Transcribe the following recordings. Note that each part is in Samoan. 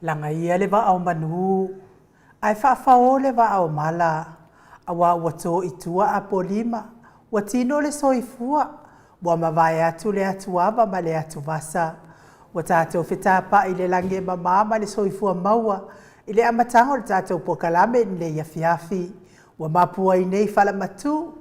Lagaia le vaa o manu, ae faafao le vaa o mala, aua ua to i tua Apolima, ua tino le soifua, ua mavae atu le atuava ma le atuvasa. Ua tatou fetapai i le lagi e mama ma le soifua maua i le amataga o le tatou polokalame i lenei afiafi. Ua mapua ai nei falamatu,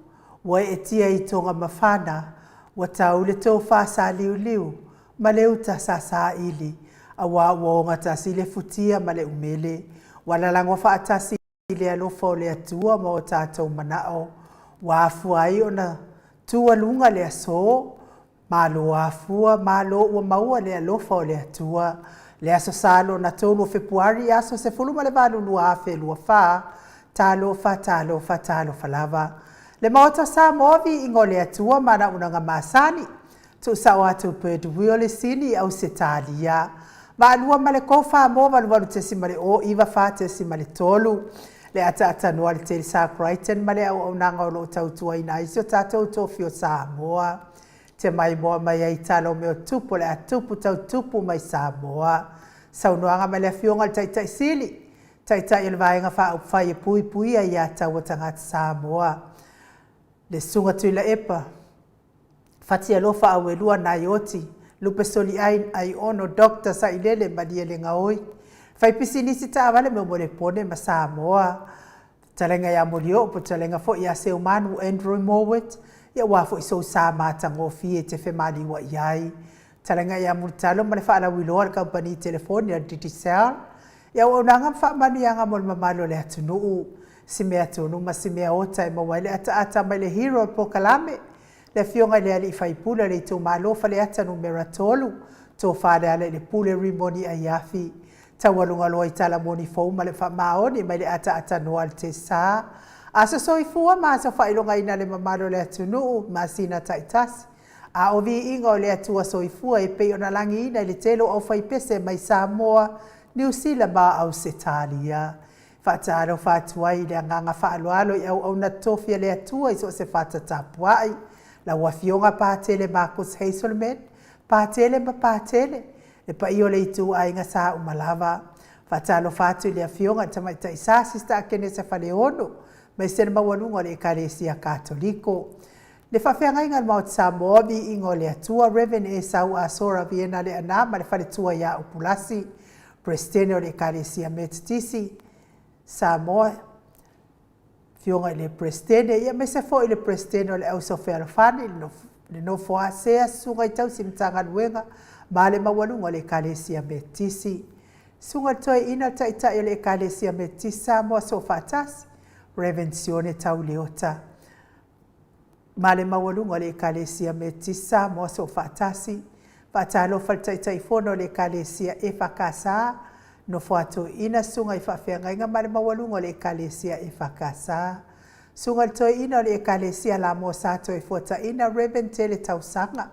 ua eetia i toga mafana, ua tau le tofa saliuliu ma le uta sasaili, aua ua ogatasi le futia ma le umele. Ua lalago faatasi i le alofa o le Atua ma o tatou manao, ua afua ai ona tualuga le aso, Malo afua, malo ua maua le alofa o le Atua. Le Aso Sa lona 3 o Fepuari, aso 18 2024, talofa, talofa, talofa lava. Le Maota o Samoa, viiga o le Atua ma ana auaunaga masani. Tuusao atu Birdwheel i Sini, Ausetalia. Vaalua ma le Kofa mo 88.0 94.3. Le ataatanoa a le Telesa Crichton ma le auaunaga o lo o tautuaina ai si o tatou tofi o Samoa. Te maimoa mai ai tala o mea o tupu o le a tupu tau tupu mai Samoa. Saunoaga mai le Afioga i le Taitai Sili, Taitai o le Vaega Faaupufai e Puipuia Aia Tatau a Tagata Samoa, le Susuga Tuilaepa Fatialofa Auelua Naioti, Lupesoliai Aiono Dr. Sailele Malielegaoi, faipisinisi taavale mo Molepone ma Samoa, fetalaiga ia Molioo po o le fetalaiga foi ia Seumanu Andrew Mowat, ia aua foi sou sa matagofie e te femaliua'i ai. Fetalaiga ia Mulitalo ma le faalauiloa a le kamupani telefoni a le Digicel, i auaunaga ma faamanuiaga mo le mamalu o le atunuu. Si mea tonu ma si mea ota e maua ai le ataata mai le hero o le polokalame, le Afioga i le Alii Faipule o le itumalo Faleata Numera 3, Tofa Lealailepule Rimoni Aiafi. Taualuga loa i tala moni fou ma le faamaoni mai le ataatanoa a le Tesa. Aso soifua ma aso faailogaina le mamalu o le atunuu, masina taitasi. A o viiga o le Atua soifua e pei ona lagiina i le tele o aufaipese mai Samoa, Niu Sila ma Ausetalia. Faatalofa atu ai i le agaga faaaloalo i auauna totofi a le Atua i so o se fata tapuai. Lau Afioga Patele Marcus Hazelman, Patele ma Patele, le paia o le ituaiga sa uma lava. Faatalofa atu i le Afioga i le Tamaitai Sa Sista Akenesa Faleono, aemaise le maualuga o le Ekalesia Katoliko. Le faafeagaiga a le Maota Samoa, Viiga o le Atua, Rev. Esau Asora Viena Leaana ma le faletua ia Upulasi, Peresetene o le Ekalesia Metotisi, Samoa, Afioga i le Peresetene, ia aemaise foi le Peresetene o le Auso Fealofani, le nofo a sea Susuga i Tausi Matagaluega ma le maualuga o le Ekalesia Metotisi. Susuga i le Toeaina, le Taitai o le Ekalesia Metotisi Samoa Soofaatasi, Rev. Sione Tau Leota. Ma le maualuga o le Ekalesia Metotisi Samoa Soofaatasi. Faatalofa i le Taitaifono o le Ekalesia EFKS, Nofo a Toeaina, Susuga i Faafeagaiga ma le maualuga o le Ekalesia EFKS. Susuga i le Toeaina o le Ekalesia Lamua Sa Toefuataiga, Rev. Tele Tausaga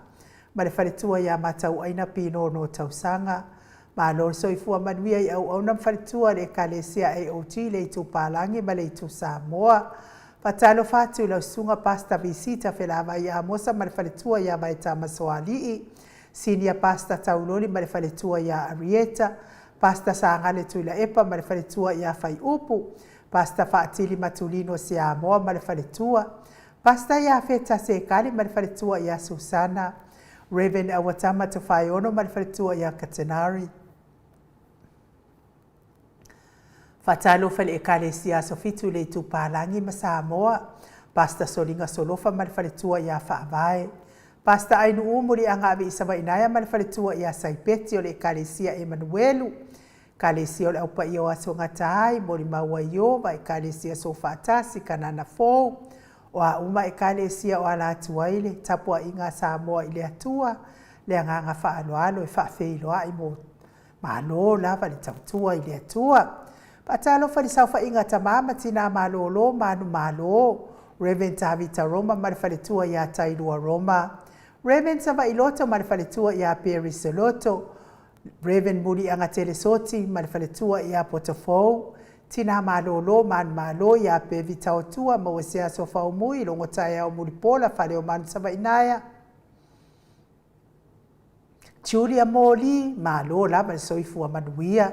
ma le faletua ia Matauaina Pinono Tausaga. Malo le soifua manuia i auauna ma faletua o le Ekalesia AOG i le Itu Palagi ma le Itu Samoa. Faatalofa atu i lau Susuga Pastor Visita Felavai Amosa ma le faletua ia Vaetama Soalii, Senior Pastor Tauloli ma le faletua ia Arieta, Pastor Sagale Tuilaepa ma le faletua ia Faiupu, Pastor Faatili Matulino Siamoa ma le faletua, Pastor Iafeta Sekali ma le faletua ia Susana, Rev. Auatama Tofaeono ma le faletua ia Katenari. Faatalofa i le Ekalesia Aso Fitu i le Itupalagi ma Samoa, Pastor Soliga Solofa ma le faletua ia Faavae, Pastor Ainuu Muliaga Aveisavainaea ma le faletua ia Saipeti o le Ekalesia Emanuelu, Ekalesia o le Au Paia o Aso Gataai, Molimau a Iowa, Ekalesia Soofaatasi, Kanana Fou, O a uma Ekalesia o ala atu ai le tapuaiga a Samoa i le Atua, le agaga faaaloalo e faafeiloai mo Malo lava le tautua i le Atua. Faatalofa i le saofaiga a tama ma tina malolo manumalo, Rev. Tavita Roma ma le faletua ia Tailua Roma, Rev. Savailoto ma le faletua ia Perry Soloto, Rev. Muliaga Telesoti ma le faletua ia Potofou, Tina malolo manumalo ia Bevi Taotua, maua se aso faomui, logo taeao mulipola, fale o manu Savainaea, Julia Moli, malo lava le soifua manuia.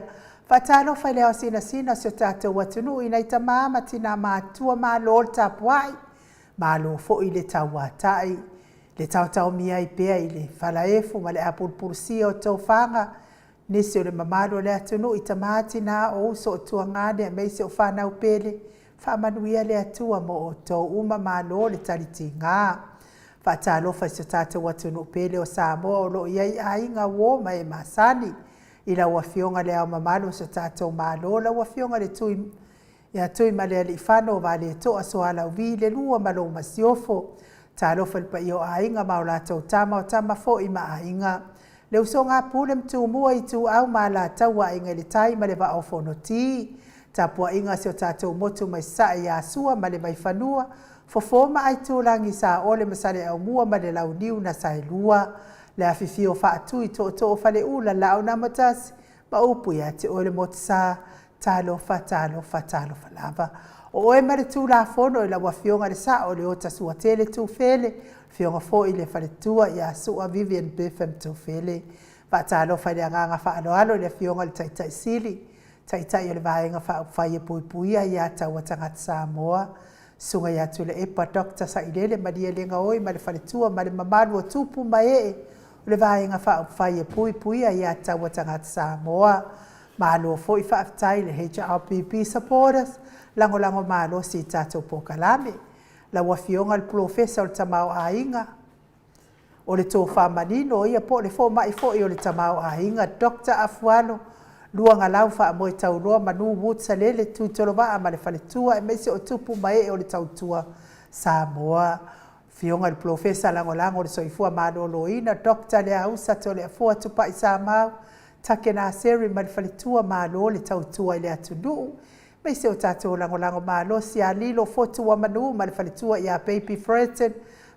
Faatalofa i le ao sinasina o si o tatou atunuu i nai tamā ma tinā matutua malo le tapuai, malo foi le tauatai, le taotaomia ai pea i le falaefu ma le apulupulusia o tofaga, nisi o le mamalu o le atunuu i tamā, tinā, o uso, o tuagane aemaise o fanau pele, faamanuia le Atua mo outou uma, malo le talitiga. Faatalofa i si o tatou atunuu pele o Samoa o lo o i ai aiga, uo ma e masani. I lau Afioga i Le Ao Mamalu o si o tatou Malo, lau Afioga i le Tui ia Tuimalealiifano Vaaletoa Sualauvi II ma lou Masiofo. Talofa i le paia o Aiga ma o latou Tama, o Tama foi ma Aiga. Le usoga a Pule ma Tumua, Ituau ma Alataua, Aiga i le Tai ma le Vaa o Fonoti. Tapuaiga a si o tatou motu mai Sasae ia Sua ma le Vaifanua, Fofo ma Aitulagi, Saole ma Saleaaumua ma le Launiu na Saelua. Le afifio o Faatui, Tootoo o Faleula, Laau na Amotasi ma upu ia te oe le Motusa. Talofa, talofa, talofa lava. O oe ma le Tulafono i lau Afioga i le Sao o Leota Suatele Tufele, Afioga foi i le Faletua ia Sua Vivian Biffin Tufele. Faatalofa i le agaga faaaloalo i le Afioga i le Taitai Sili, Taitai o le Vaega Faaupufai e Puipuia Aia Tatau a Tagata Samoa, Susuga ia Tuilaepa Dr. Sailele Malielegaoi ma le faletua ma le mamalu o tupu ma ee o le Vaega Faaupufai e Puipuia Aia Tatau a Tagata Samoa. Malo foi faafetai i le HRPP supporters, lagolago malosi i tatou polokalame. Lau Afioga i le Polofesa o le Tamaoaiga, o le tofa manino ia po o le fomai foi o le tamaoaiga, Dr. Afualo Luagalau Faamoetauloa Manu Wood Salele Tuitolovaa ma le faletua aemaise o tupu ma ee o le tautua Samoa. Afioga i le Polofesa Lagolago o le Soifua Maloloina, Dr. Leausa Toleafoa Tupai Samau Takenaseri ma le faletua, malo le tautua i le atunuu. Aemaise o tatou lagolago malosi ia Lilo Fotuamanu ma le faletua ia Baby Freton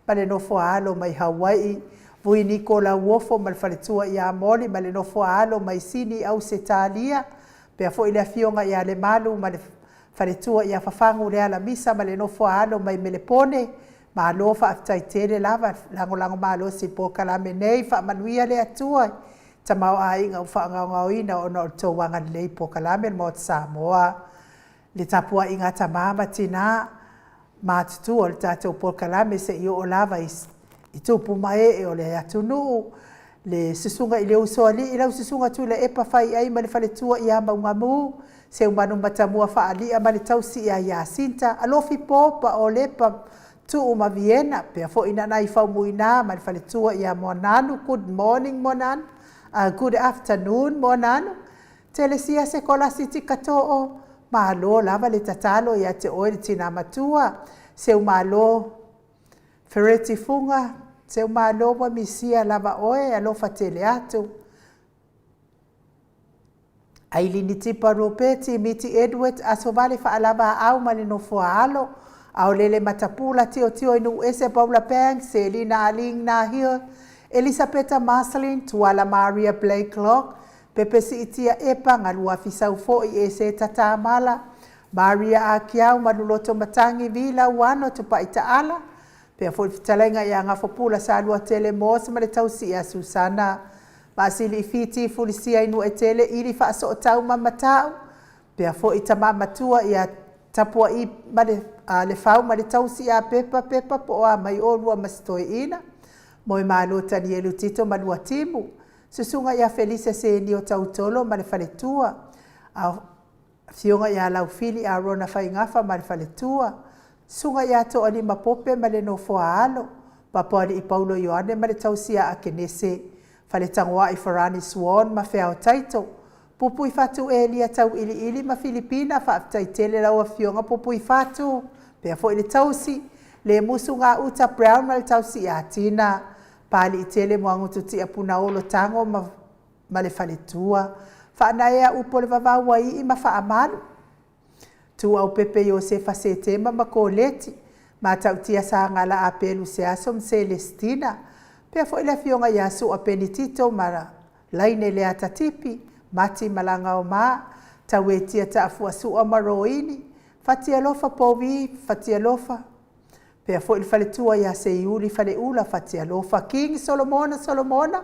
ma le nofo a alo mai Hawaii, Vui Niko Lauofo ma le faletua ia Molly ma le nofo a alo mai Sini Ausetalia, pea foi le afioga ia Lemalu ma le faletua ia Fafagu Lealamisa ma le nofo a alo mai Melepone. Malo faafetai tele lava lagolago malosi i polokalame nei, faamanuia le Atua i tamaoaiga ua faagaogaoina ona o le tou agalelei i polokalame le Maota Samoa. Le tapuaiga a tama ma tina matutua o le tatou polokalame se i oo lava i tupu ma ee o le atunuu, le susuga i le Usoalii, lau susuga Tuilaepa Faiai ma le faletua ia Maugamu, Seumanu Matamua Faalia ma le tausi ia Iasinta, Alofi Popa o Lepa Tuu ma Viena, pea foi Nanai Faumuina ma le faletua ia Moananu. Good morning Moananu, good afternoon Moananu. Telesia Sekolasi Tikatoo, malo lava le tatalo ia te oe le tina matua, Seumalo Fereti Fuga, Seumalo ua misia lava oe, alofa tele atu. Ailini Tipa Ropeti, Miti Edward, Asovale Faalavaau ma le nofo a alo, Aolele Matapula, Tiotio i Nuuese Paula Banks, Selina Aling Nahil, Elisapeta Marceline, Tuala Maria Blakelock, Pepe Siitia Epa, Galua Fisau foi Ese Tatamala, Maria Akiau, Maluloto Matangi, Vila Uano, Tupai Taala, pea foi le fetalaiga ia Gafopula Saluatele Moss ma le tausi ia Susana, Maasili Fiti Fulisia i Nuuetele, Ili Faasootau ma Matau, pea foi tama matua ia Tapuai ma le, le Fau ma le tausi ia Pepa Pepa po o a mai olua ma si toeaina, Moemalo Tanielu Tito ma Luatimu, Susuga ia Felisa Senio Tautolo ma le faletua, Afioga ia Laufili Arona Faigafa ma le faletua, Susuga ia Toalima Pope ma le nofo a alo, Papoalii Paulo Ioane ma le tausi ia Akenese, Faletagoai Farani Swan ma Feao Taito, Pupuifatu Elia Tauiliili ma Filipina, faafetai tele lau Afioga Pupuifatu, pea foi le tausi, Lemusu Gauta Brown ma le tausi ia Tina, Paliitele Moagututia Punaolo Tago ma ma le faletua, Faanaea upu o le vavau ua ii ma faamalu, Tuuaupepe Iosefa Setema ma Koleti, Matautia Sagala Apelu Seaso ma Selesitina, pea foi le afioga ia Sua Penitito ma Laine Leata Tipi, Mati Malagaoma, Tauetia Taafua Sua ma Roini, Fatialofa Povi Fatialofa, pea foi le faletua ia Seiuli Faleula Fatialofa, King Solomona Solomona,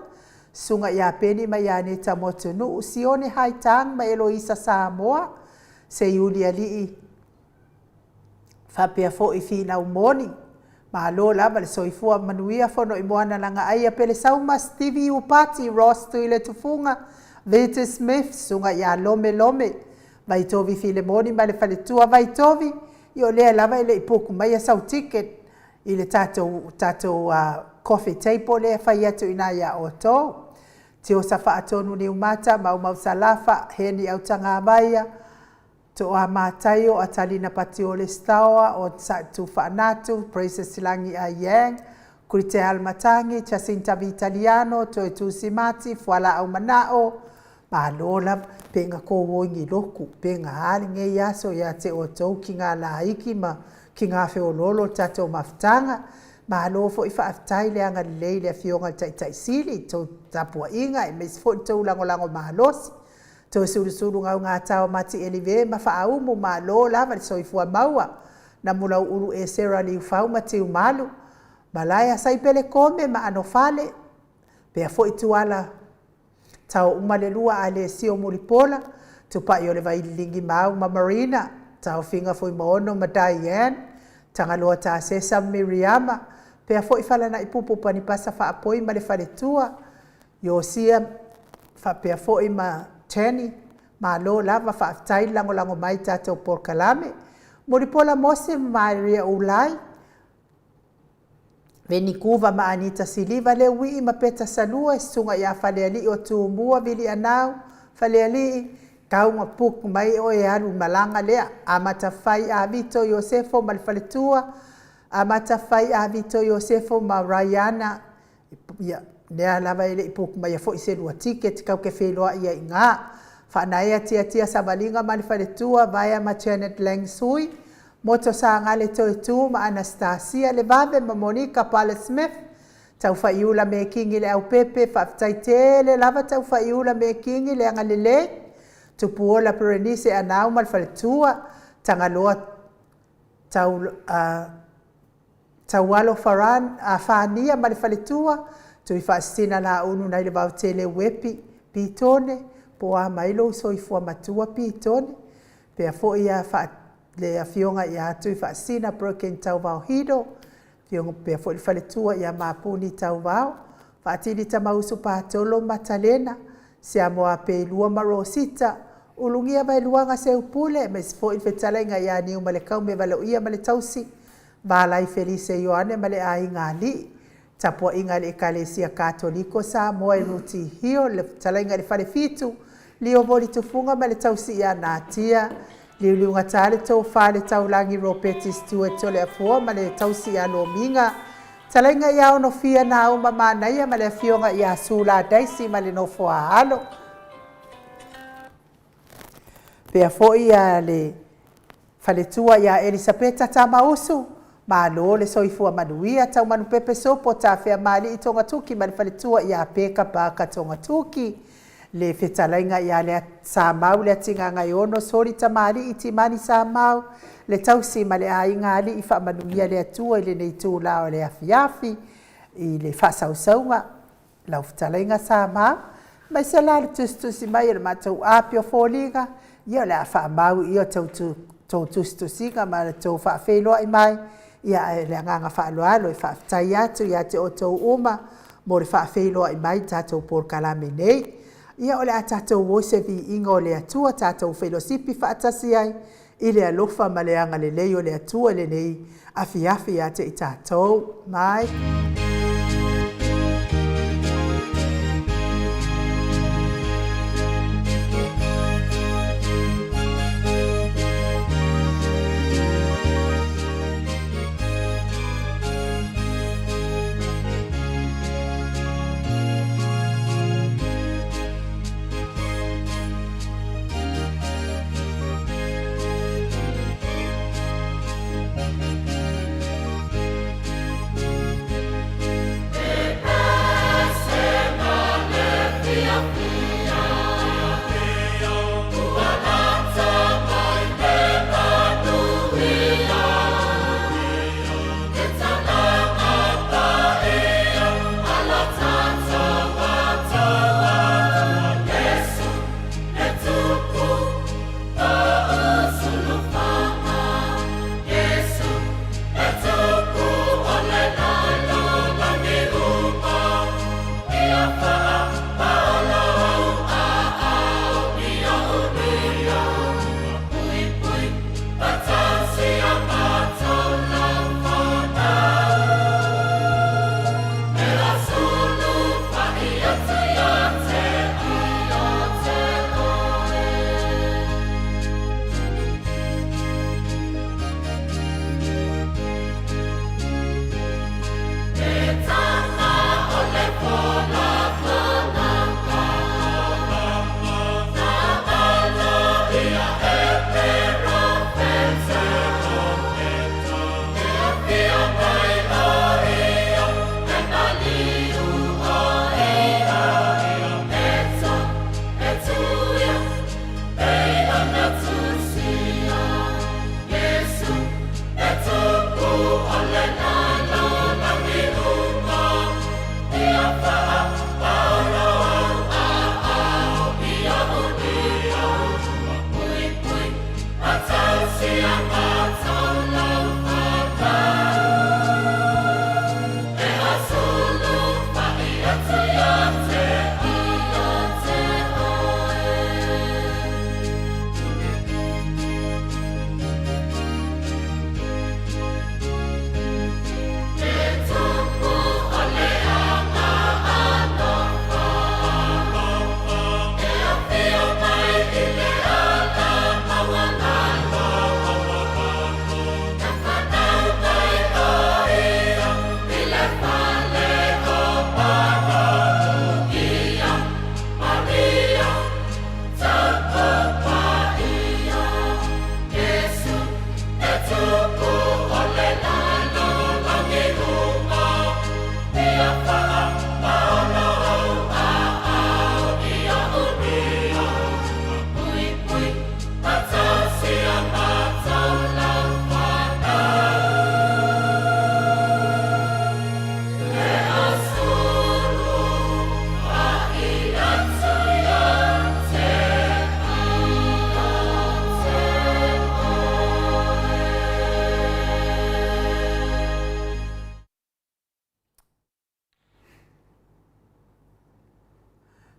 Susuga ia Peni ma ia Aneta Motunuu, Sione Haitang ma Eloisa Samoa, Seiuli Alii faapea foi Finau Moni. Malo lava le soifua manuia Fonoimoana Lagaaia Pelesauma Stevie Upati Ross Tuiletufuga Vita Smith, Susuga ia Lome Lome Vaitovi Filemoni ma le faletua Vaitovi. Ia o lea lava e le i book maia sau ticket i le tatou tatou coffee table lea e fai atu i ina ia outou. Tiosa Faatonu Niumata, Maumau Salafa, Heni Autagavaia, Toa Mataio, Atalina Patiole Staoa, o Satu Faanatu, Princess Lagi Ayang, Krite Matangi, Jacinta Vitaliano, Toe Tusimati, Fualaau Manao, malo lava, pe nga kō i loku, pe nga ale ngei aso ia te o tau ki ngā laiki ma ki ngā feololo tatou mafutaga. Malo foi faafetai le agalelei i le Afioga i le Taitai Sili i tou tapuaiga aemaise foi le tou lagolago malosi. Toe sulusulu gaugata o Mati Elive ma Faaumu, malo lava le soifua maua. Namulauulu Esera Liufau ma Tiumalu, Malae Saipele Kome ma Anofale, pea foi Tuala Tao uma le lua Alesio Mulipola, Tupai o le Vaililigi Mau ma Marina, Taofiga Fuimaono ma Diane, Tagaloa Tasesa ma Miriama, pea foi Falanai Pupu Panipasa Faapoi ma le faletua, Iosia faapea foi ma Jenny, malo lava faafetai le lagolago mai i tatou polokalame. Mulipola Mose ma Maria Ulai, Venikuva ma Anita Siliva, Leuii ma Peta Salua, Susuga ia Falealii o Tumua, Vilianau, Falealii, tau book mai oe e alu i malaga lea. Amata Fai Avito Iosefo ma le faletua, Amata Fai Avito Iosefo ma Raiana, ia, lea lava e le i book mai foi se lua ticket kau ke feiloai ai i ina. Faanaea Tiatia Savaliga ma le faletua, Vaea ma Janet Langsui, Moto Sagale Toetu ma Anastasia Levave ma Monica Pale Smith, Taufaiula Mekingi le Aupepe, faafetai tele lava Taufaiula Mekingi le agalelei, Tupuola Berenice Anau ma le faletua, Tagaloa Tau, Taualo Faran, Fania ma le faletua, Tui Faasisina Launu nai le Vaotele Uepi, Pitone, po o a mai lou soifua matua Pitone, pea foi ia le afioga ia Tui Faasisina Broken Tauvao Hido, afioga pea foi le faletua ia Mapuni Tauvao, Faatili Tamausu Patolo Matalena, Siamoa Peilua ma Rosita, Ulugia Vaeluaga Seupule, aemaise foi le fetalaiga ia Niumalekaume Valoia ma le tausi, Valai Felise Ioane ma le aiga alii, tapuaiga a le Ekalesia Katoliko Samoa i Ruti Hill, le fetalaiga i le Falefitu, Lio Voli Tufuga ma le tausi ia Natia, Liuliugata le tofa le taulagi Ropeti Stewart Toleafoa ma le tausi ia Lomiga, talaiga ia Onofia Nauma Manaia ma le afioga ia Sula Daisy ma le nofo a alo. Pea foi ia le faletua ia Elisapeta Tamausu, malo le soifua manuia, Taumanupepe Sopo Tafea Mali'i Togatuki ma le faletua ia Peka Paka Togatuki, le fetalaiga ia Lea Samau le Atigagaiono Soli Tamali'i Timani Samau, le tausi ma le aiga alii faamanuia le Atua i lenei itula o le afiafi i le faasausauga lau fetalaiga Samau, aemaise la le tusitusi mai o le matou api o foliga, ia o le a faamau i i tou tusitusiga ma le tou faafeiloai mai, ia ae o le agaga faaaloalo e faafetai atu ia te outou uma mo le faafeiloai mai i le tatou polokalame nei. Ia o le a tatou o i se viiga o le Atua, tatou felosipi faatasi ai i le alofa ma le agalelei o le Atua i lenei afiafi ia te i tatou. Mai.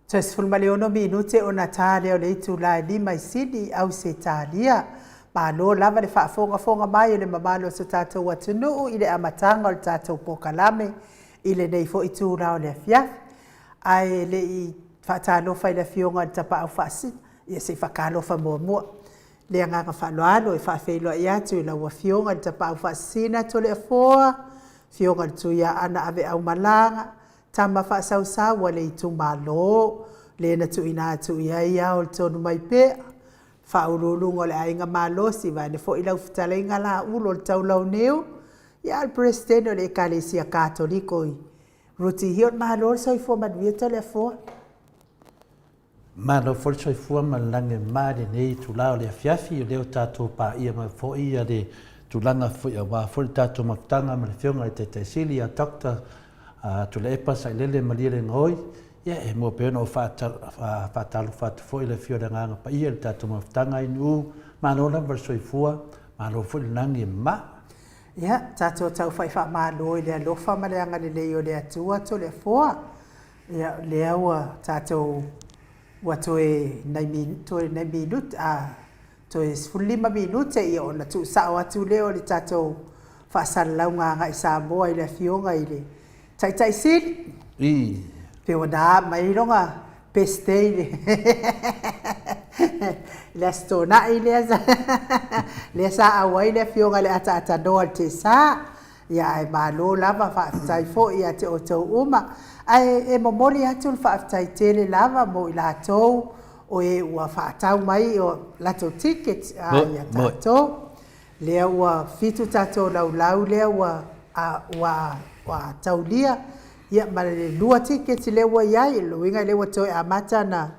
Toe 16 minute ona ta lea o le itula e 5 i Sini, Ausetalia. Malo lava le faafogafoga mai o le mamalu o so tatou atunuu i le amataga o le tatou polokalame i lenei foi itula o le afiafi. Ae le i faatalofa i le Afioga i le Tapaau Faasisina, ia se i faatalofa muamua i le agaga faaaloalo e faafeiloai atu i lau Afioga i le Tapaau Faasisina Toleafoa, Afioga i le Tuiaana Aveaumalaga, tama faasausau a le itumalo, le na tuuina atu i ai ao o le Tonumaipea, faauluuluga o le Aiga Malosi, vaeane foi lau fetalaiga Laulo o le Taulauniu, ia a o le Peresetene o le Ekalesia Katoliko i Rutihio. Malo le soifua manuia Toleafoa. Malo foi le soifua ma le lagi e mama i lenei itula o le afiafi, o lea ua tatou paia mai foi le tulaga foi aua foi le tatou mafutaga ma le Afioga i le Taitai Sili ia Doctor Tuilaepa Sailele Malielegaoi. Ia e mua pea ona ou faatalofa atu foi i le afio o le Agaga Paia i le tatou mafutaga i Nu'u. Malo lava le soifua, malo foi le lagi e mama. Ia, tatou taufai faamalo i le alofa ma le agalelei o le Atua Toleafoa. Ia, o lea ua tatou, ua toe nai toe nai minute, a, toe 15 minute ia ona tuusao atu lea o le tatou faasalalauga agai Samoa i le Afioga i le Taitai Sili. I. Pe ua na mai loga best day i le Aso Toonai lea, lea sa auai le Afioga i le Ataatanoa i le Tesa. Ia ae malo lava, faafetai foi ia te outou uma. Ae e momoli atu le faafetai tele lava mo i latou o e ua faatau mai o latou tickets ia tatou. Lea ua 7 tatou laulau lea ua ua ua taulia, ia ma le 2 tickets lea ua i ai. O le uiga lea ua toe amata ona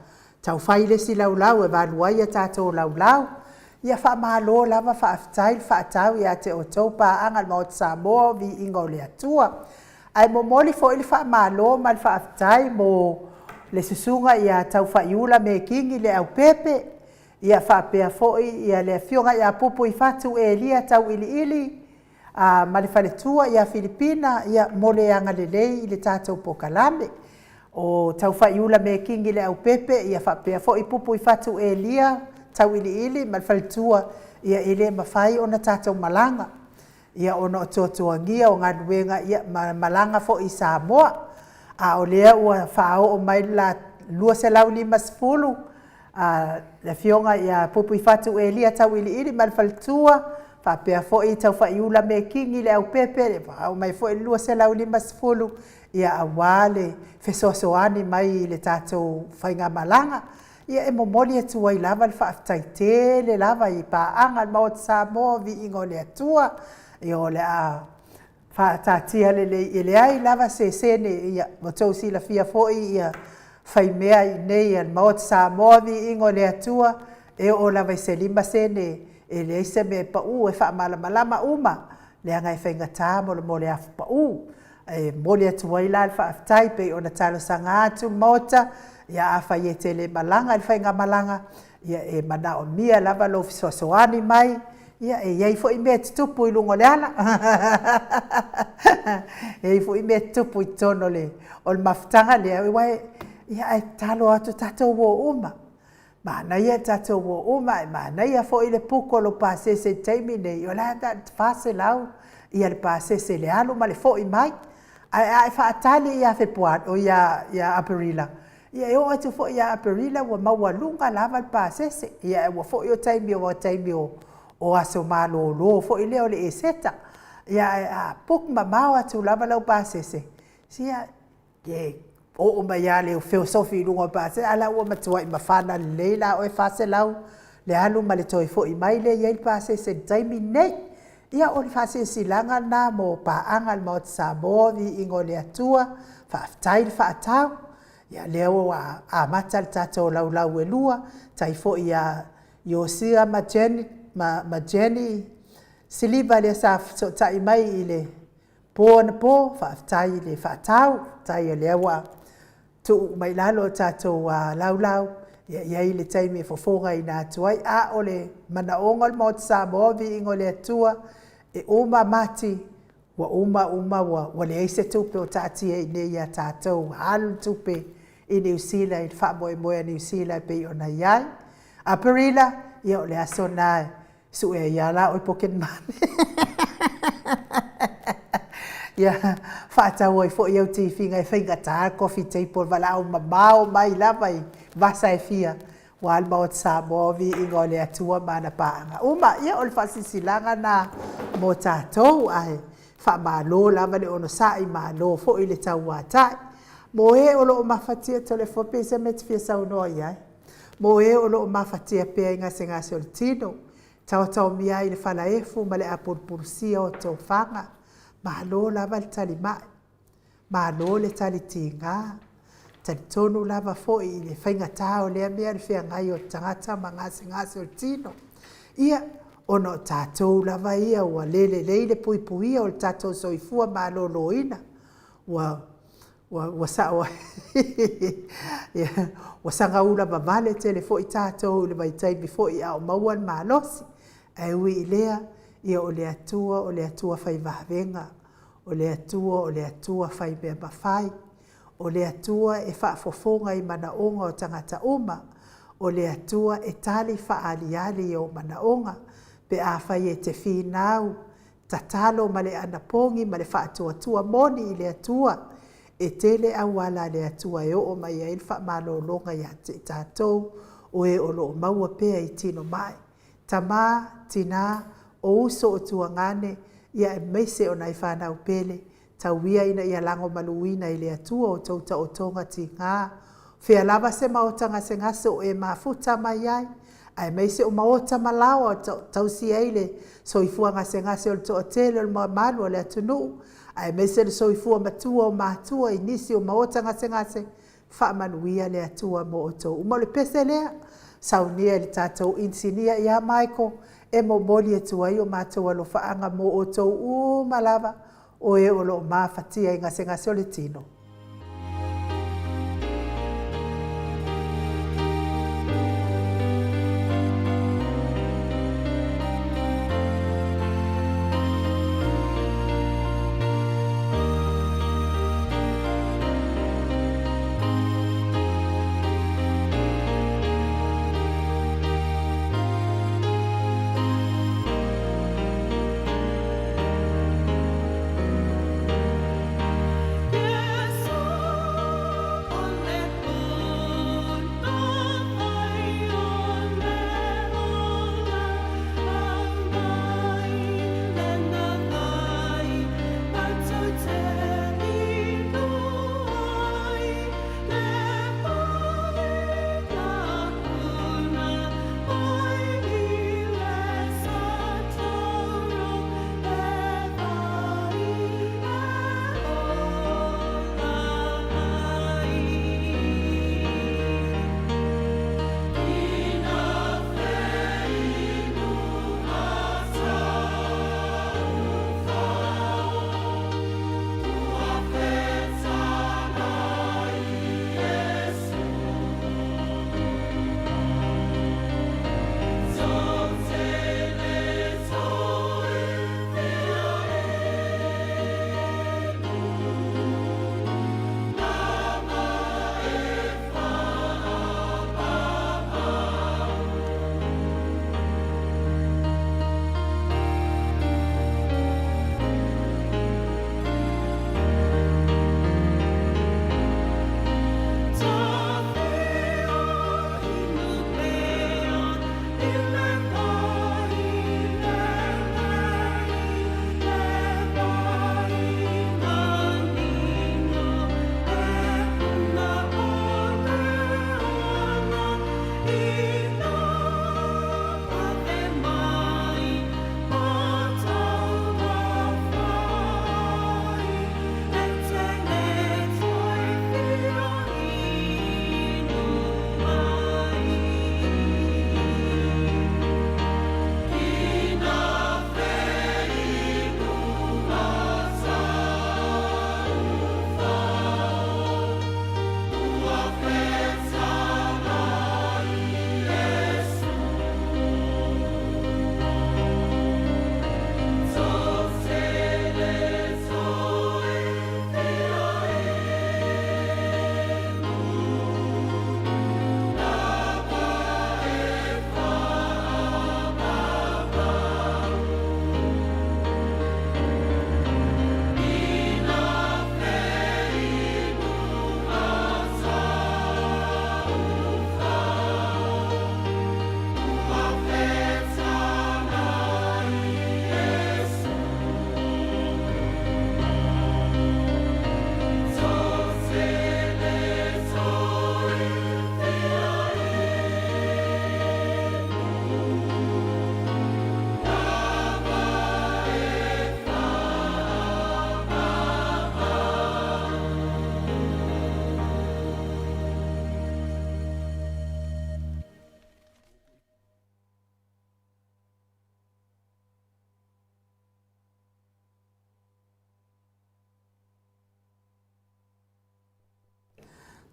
taufai le isi laulau e 8 ai a tatou laulau. Ia faamalo lava, faafetai le faatau ia te outou paaga i le Maota Samoa, viiga o le Atua. Ae momoli foi le faamalo ma le faafetai mo le susuga ia Taufaiula Mekini Leaupepe, ia faapea foi ia le Afioga ia Pupuifatu Elia Tauiliili ma le faletua ia Filipina, ia mo le agalelei i le tatou polokalame. O Taufaiula Mekini Leaupepe, ia faapea foi Pupuifatu Elia Tauiliili ma le faletua, ia e le mafai ona tatou malaga, ia ona o tuatuagia o galuega, ia ma malaga foi i Samoa. A o lea ua faaoo mai le 250 le Afioga ia Pupuifatu Elia Tauiliili ma le faletua, faapea foi Taufaiula Mekini Leaupepe, faaoo mai foi le 250, ia aua le fesoasoani mai i le tatou faigamalaga. Ia e momoli atu ai lava le faafetai tele lava i paaga a le Maota Samoa, viiga o le Atua. Ia o le a faataatia lelei, e leai lava se sene, ia ua outou silafia foi ia faimea i inei a le Maota Samoa, viiga o le Atua, e oo lava i se 5 sene, e leai se mea e pau, e faamalamalama uma, leaga e faigata mo le afu pau. E momoli atu ai la le faafetai pei ona talosaga atu le Maota, ia afai e te le malaga i le faigamalaga, ia e manaomia lava lou fesoasoani mai, ia e i ai foi mea e tutupu i luga o le ala, e i ai foi mea e tutupu i totonu o le mafutaga lea, aua ia ae tatalo atu tatou o uma. Manaia le tatou o uma, ae manaia foi le puku o lou pasese i le taimi lenei, o la e na o le $400 ia le pasese i le alu ma le foi mai. Ae a e faatali ia Fepuari, oi ia Aperila, ia e oo atu foi ia Aperila ua maualuga lava le pasese, ia ae ua foi o taimi aua o taimi o aso malolo foi lea o le Eseta. Ia ae a book mamao atu lava lau pasese, sia e oo mai lava le feosofi i luga o le pasese, a o la ua matuai mafana lelei la oe, $400 le alu ma le toe foi mai lea e i ai le pasese i le taimi lenei. Ia o le faasilasilaga lena mo paaga a le Maota Samoa, viiga o le Atua, faafetai le faatau. Ia lea ua amata le tatou laulau e 2, faafetai foi ia Iosia ma Jenny Siliva lea sa fesootai mai i le po anapo, faafetai le faatau, faafetai o lea ua tuu uma i lalo tatou laulau, e i ai le taimi e fofogaina atu ai. A o le manaoga o le Maota Samoa, viiga o le Atua, e uma Mati ua uma uma ua leai se tupe o taatia i inei ia tatou, ua alu le tupe. i Niu Sila i le faamoemoe a Niu Sila e pei ona i ai. Aperila, ia o le aso lena e sue ai lava la oe pocket money. Ia, faatau ai foi au tifiga e faigata le coffee table, valaau mamao mai lava i vasa e fia, aua le Maota Samoa o viiga o le Atua ma ana paaga uma. Ia, o le faasilasilaga lena mo tatou, ae faamalo lava le onosai, malo foi le tauatai. Mo e o lo o mafatia, Toleafoa pe i ai se mea e te fia saunoa i ai? Mo e o lo o mafatia pea i gasegase o le tino, taotaomia ai i le falaefu ma le apulupulusia o tofaga, malo lava le talimai, malo le tali tiga. E talitonu lava foi i le faigata o lea mea o le feagai o le tagata ma gasegase o le tino. Ia, ona o tatou lava ia ua le lelei le puipuia o le tatou soifua maloloina, ua sao ai, ua saga ulavavale tele foi tatou i le vaitaimi foi a o maua le malosi. Ae ui i lea, ia o le Atua o le Atua fai vavega, o le Atua o le Atua fai mea mafai, o le Atua e faafofoga i manaoga o tagata uma, o le Atua e tali faaaliali i ou manaoga pe afai e te finau, tatalo ma le anapogi ma le faatuatua moni i le Atua, e tele auala a le Atua e oo mai ai le faamalologa ia te i tatou o e o lo o maua pea i tino mai. Tama, tina, o uso o tuagane, aemaise o nai fanau pele, tau ia ina ia lagomaluina e le Atua outou taotoga tiga. O fea lava se maota gasegase o e mafuta mai ai, aemaise o maota ma laoa o tausia ai le soifua gasegase o le toatele o le mamalu o le atunuu, aemaise le soifua matua o matua i nisi o maota gasegase, faamanuia le Atua mo outou uma. O le pese lea, saunia e le tatou inisinia ia Michael e momoli atu ai o matou alofaaga mo outou uma lava o e o lo o mafatia i gasegase o le tino.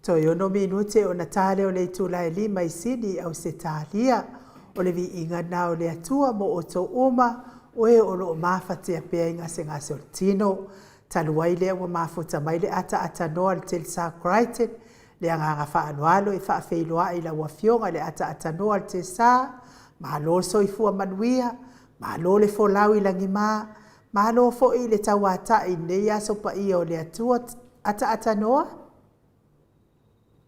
Toe ono minute ona ta lea o le itula e lima i Sini, Ausetalia. O le viiga lena o le Atua mo outou uma, o e o lo o mafatia pea i gasegase o le tino. Talu ai lea ua mafuta mai le ataata noa a le Telstar Crichton, le agaga faaaloalo e faafeiloai i lau Afioga i le ataata noa a le Telstar, malo le soifua manuia, malo le folau i lagima, malo foi i le tauatai i lenei aso paia o le Atua ataata noa.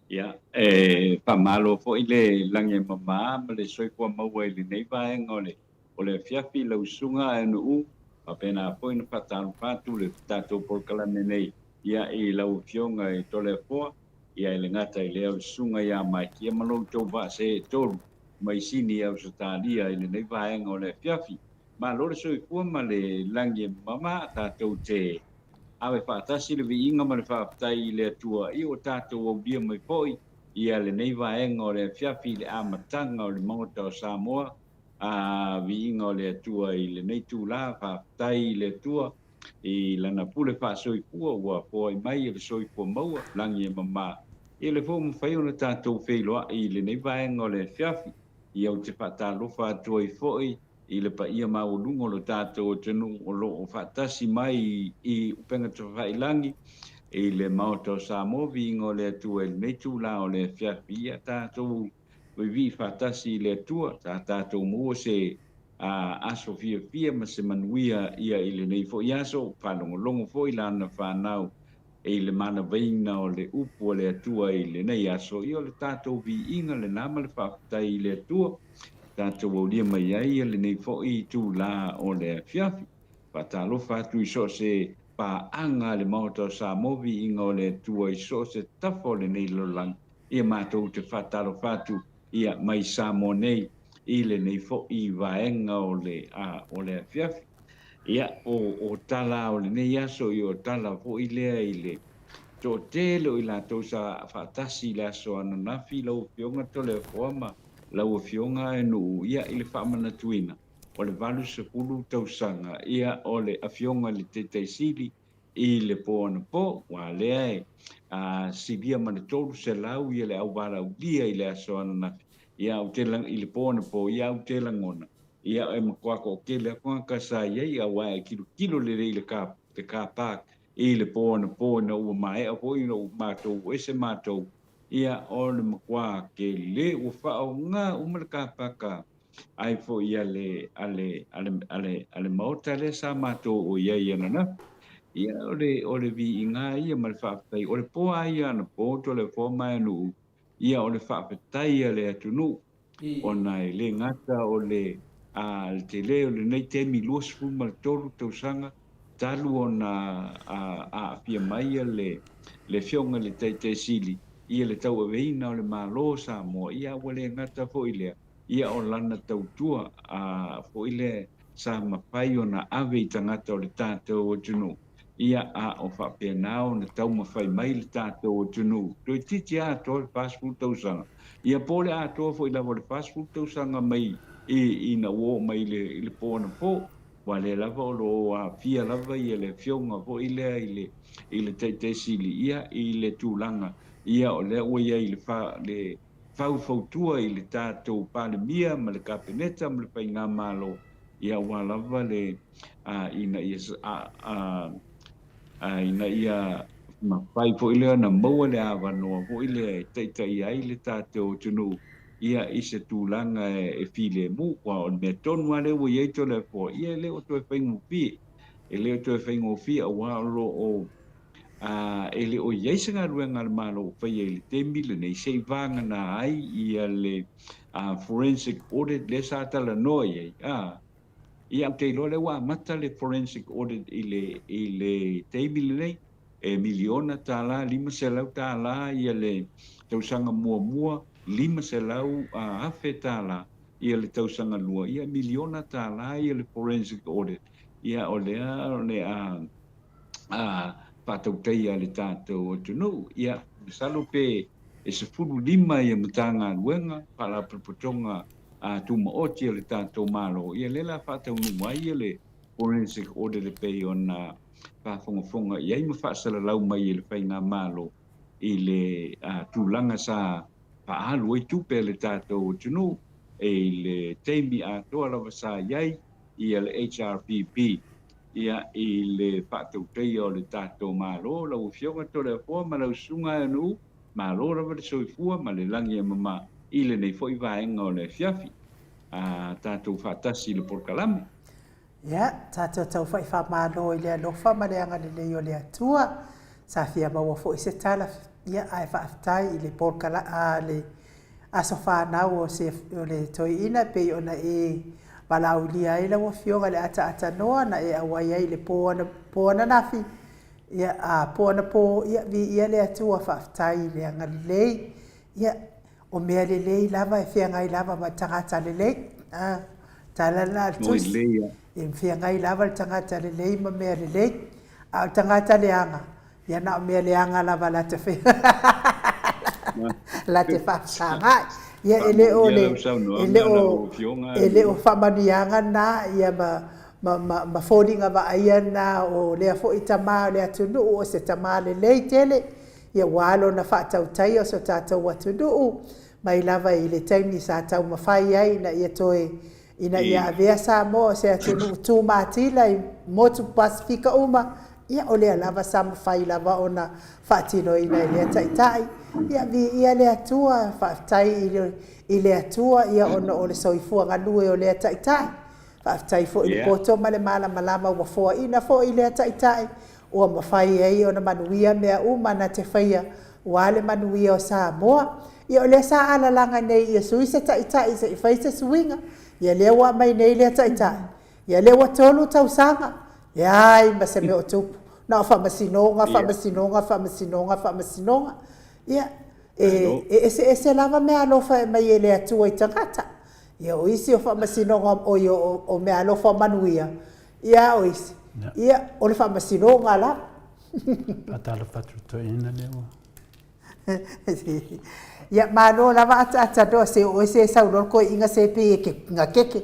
Ia, e faamalo foi le lagi e mama ma le soifua maua i lenei vaega o le o le afiafi i lau susuga Aenu'u, faapena foi ona faatalofa atu le tatou polokalame nei ia i lau Afioga i Toleafoa, ia e le gata i lea o le susuga ia Maikia ma lo outou vaa se tolu mai Sini i Ausetalia i lenei vaega o le afiafi. Malo le soifua ma le lagi e mama, tatou te ave faatasi le viiga ma le faafetai i le Atua i ua tatou aulia mai foi ia lenei vaega o le afiafi i le amataga o le Maota o Samoa. A viiga o le Atua i lenei itula, faafetai i le Atua i lana pule faasoifua ua foai mai e le soifua maua, lagi e mama. Ia le foi ua mafai ona tatou feiloai i lenei vaega o le afiafi. Ia ou te faatalofa atu ai foi i le paia maualuga o lo tatou atunuu o lo o faatasi mai i upega tafailangi i le Maota o Samoa, viiga o le Atua i lenei itula o le afiafi. Ia tatou vivii faatasi i le Atua, sa tatou maua se aso fiafia ma se manuia ia i lenei foi aso, faalogologo foi lana fanau i le manavaina o le upu a le Atua i lenei aso, ia o le tatou viiga lena ma le faafetai i le Atua, tatou aulia mai ai lenei foi itula o le afiafi. Faatalofa atu i so o se paaga a le Maota o Samoa, viiga o le Atua i so o se tafa o lenei lalolagi, ia matou te faatalofa atu ia mai Samoa nei i lenei foi vaega o le o le afiafi. Ia, o o tala o lenei aso, ia o tala foi lea i le toatele o i latou sa faatasi i le aso ananafi, lau Afioga Toleafoa ma lau Afioga Aenuu, ia i le faamanatuina o le 80 tausaga ia o le Afioga i le Taitai Sili i le po anapo, ua lea e silia ma le 300 ia le auvalaulia i le aso ananafi, ia ou te i le po anapo, ia ou te lagona, ia e matua toatele atu tagata sa i ai, aua e tilotilo lelei i le car, le car park i le po anapo ina ua maea foi ona ua matou ese matou, ia o le matua tele ua faaaoga uma le car park ai foi a le, a le, a le, a le, a le Maota lea sa matou o i ai ananafi. Ia, o le, o le viiga ia ma le faafetai. O le po lava ia anapo, Toleafoa ma Aeanuu, ia o le faafetai a le atunuu, ona e le gata o le, a, le tele o lenei taimi 23 tausaga talu ona aafia mai le, le Afioga i le Taitai Sili ia le tauaveina o le Malo o Samoa, ia ua le gata foi lea, ia o lana tautua a foi lea sa mafai ona ave i tagata o le tatou atunuu, ia a o faapena ona taumafai mai le tatou atunuu toeitiiti lava atoa le 40 tausaga, ia po o le atoa foi lava o le 40 tausaga mai ina ua oo mai i le po anapo, aua lea lava o lo o aafia lava ia le afioga foi lea i le i le Taitai Sili ia i le tulaga ia o lea ua i ai le le faufautua i le tatou Palemia ma le Kapeneta ma le Faigamalo, ia aua lava le ina ia ina ia mafai foi lea ona maua le avanoa foi lea e taitaia ai le tatou atunuu ia i se tulaga e filemu. Aua o le mea tonu lava lea ua i ai Toleafoa, ia e le o toe faigofie, e le o toe faigofie aua o lo o ā, e le o i ai se galuega a le Malo o faia i le taimi lenei se i vagana ai ia le forensic audit lea sa talanoa i ai, ā. Ia, ou te iloa lea ua amata le forensic audit i le, i le taimi lenei, e miliona tālā, $500 ia le tausaga muamua, $500,000 ia le tausaga lua, ia miliona tālā ia le forensic audit. Ia, o lea o le a a faatautaia e le tatou atunuu. Ia, masalo pe e 15 ia Matagaluega, Faalapotopotoga Tumaoti a le tatou Malo, ia lea o le a faataunuu ai le forensic audit e pei ona faafogafoga i ai ma faasalalau mai e le Faigamalo. i le tulaga sa faaalu ai tupe a le tatou atunuu i le taimi atoa lava sa i ai ia le HRPP ia i le faatautaia o le tatou Malo. Lau Afioga Toleafoa ma lau Susuga Aeanuu, malo lava le soifua ma le lagi e mama i lenei foi vaega o le afiafi. A tatou faatasi i le polokalame. Ia, tatou tau faimalo i le alofa ma le agalelei o le Atua. Sa fia maua foi se tala, ia, ae faafetai i le polokala, a, le aso fanau o se, o le toeaina e pei ona e valaaulia ai lau Afioga i le ataatanoa na e auai ai i le po ana, po ananafi, ia, a, po anapo, ia, viia le Atua, faafetai i le agalelei. Ia, O mea lelei lava e feagai lava ma le tagata lelei. A, tala lena a le Tusi. E feagai lava le tagata lelei ma mea lelei. A o le tagata leaga, ia na o mea leaga lava la te la te faafesagai. Ia e le o le, e le o, e le o faamanuiaga na ia ma, ma, ma, ma foliga vaaia na o lea foi tama o le atunuu o se tama lelei tele. Ia ua lona faatautaia o so tatou atunuu, mai lava i le taimi sa taumafai ai ina ia toe ina ia avea Samoa o se atunuu tumatila i motu Pasefika uma, ia o lea lava sa mafai lava ona faatinoina e lea Taitai. Ia viia le Atua, faafetai i le i le Atua ia ona o le soifua galue o lea Taitai. Faafetai foi i le poto ma le malamalama ua foaina foi i lea Taitai Ua mafai ai ona manuia mea uma na te faia aua le manuia o Samoa. Ia o lea sa alalaga nei ia sui se taitai se i fai se suiga. Ia lea ua aumai nei lea taitai. Ia lea ua tolu tausaga, leai ma se mea o tupu. Na o faamasinoga, faamasinoga, faamasinoga, faamasinoga. Ia, e eseese lava meaalofa e aumai e le Atua i tagata. Ia o isi o faamasinoga, oi o meaalofa o manuia, Ia o isi, ia o le faamasinoga lava. Faatalofa atu i le toeaina lea ua. Ia malo lava ataatanoa se o oe se sau loa le toeaina se pei e ke gakeke.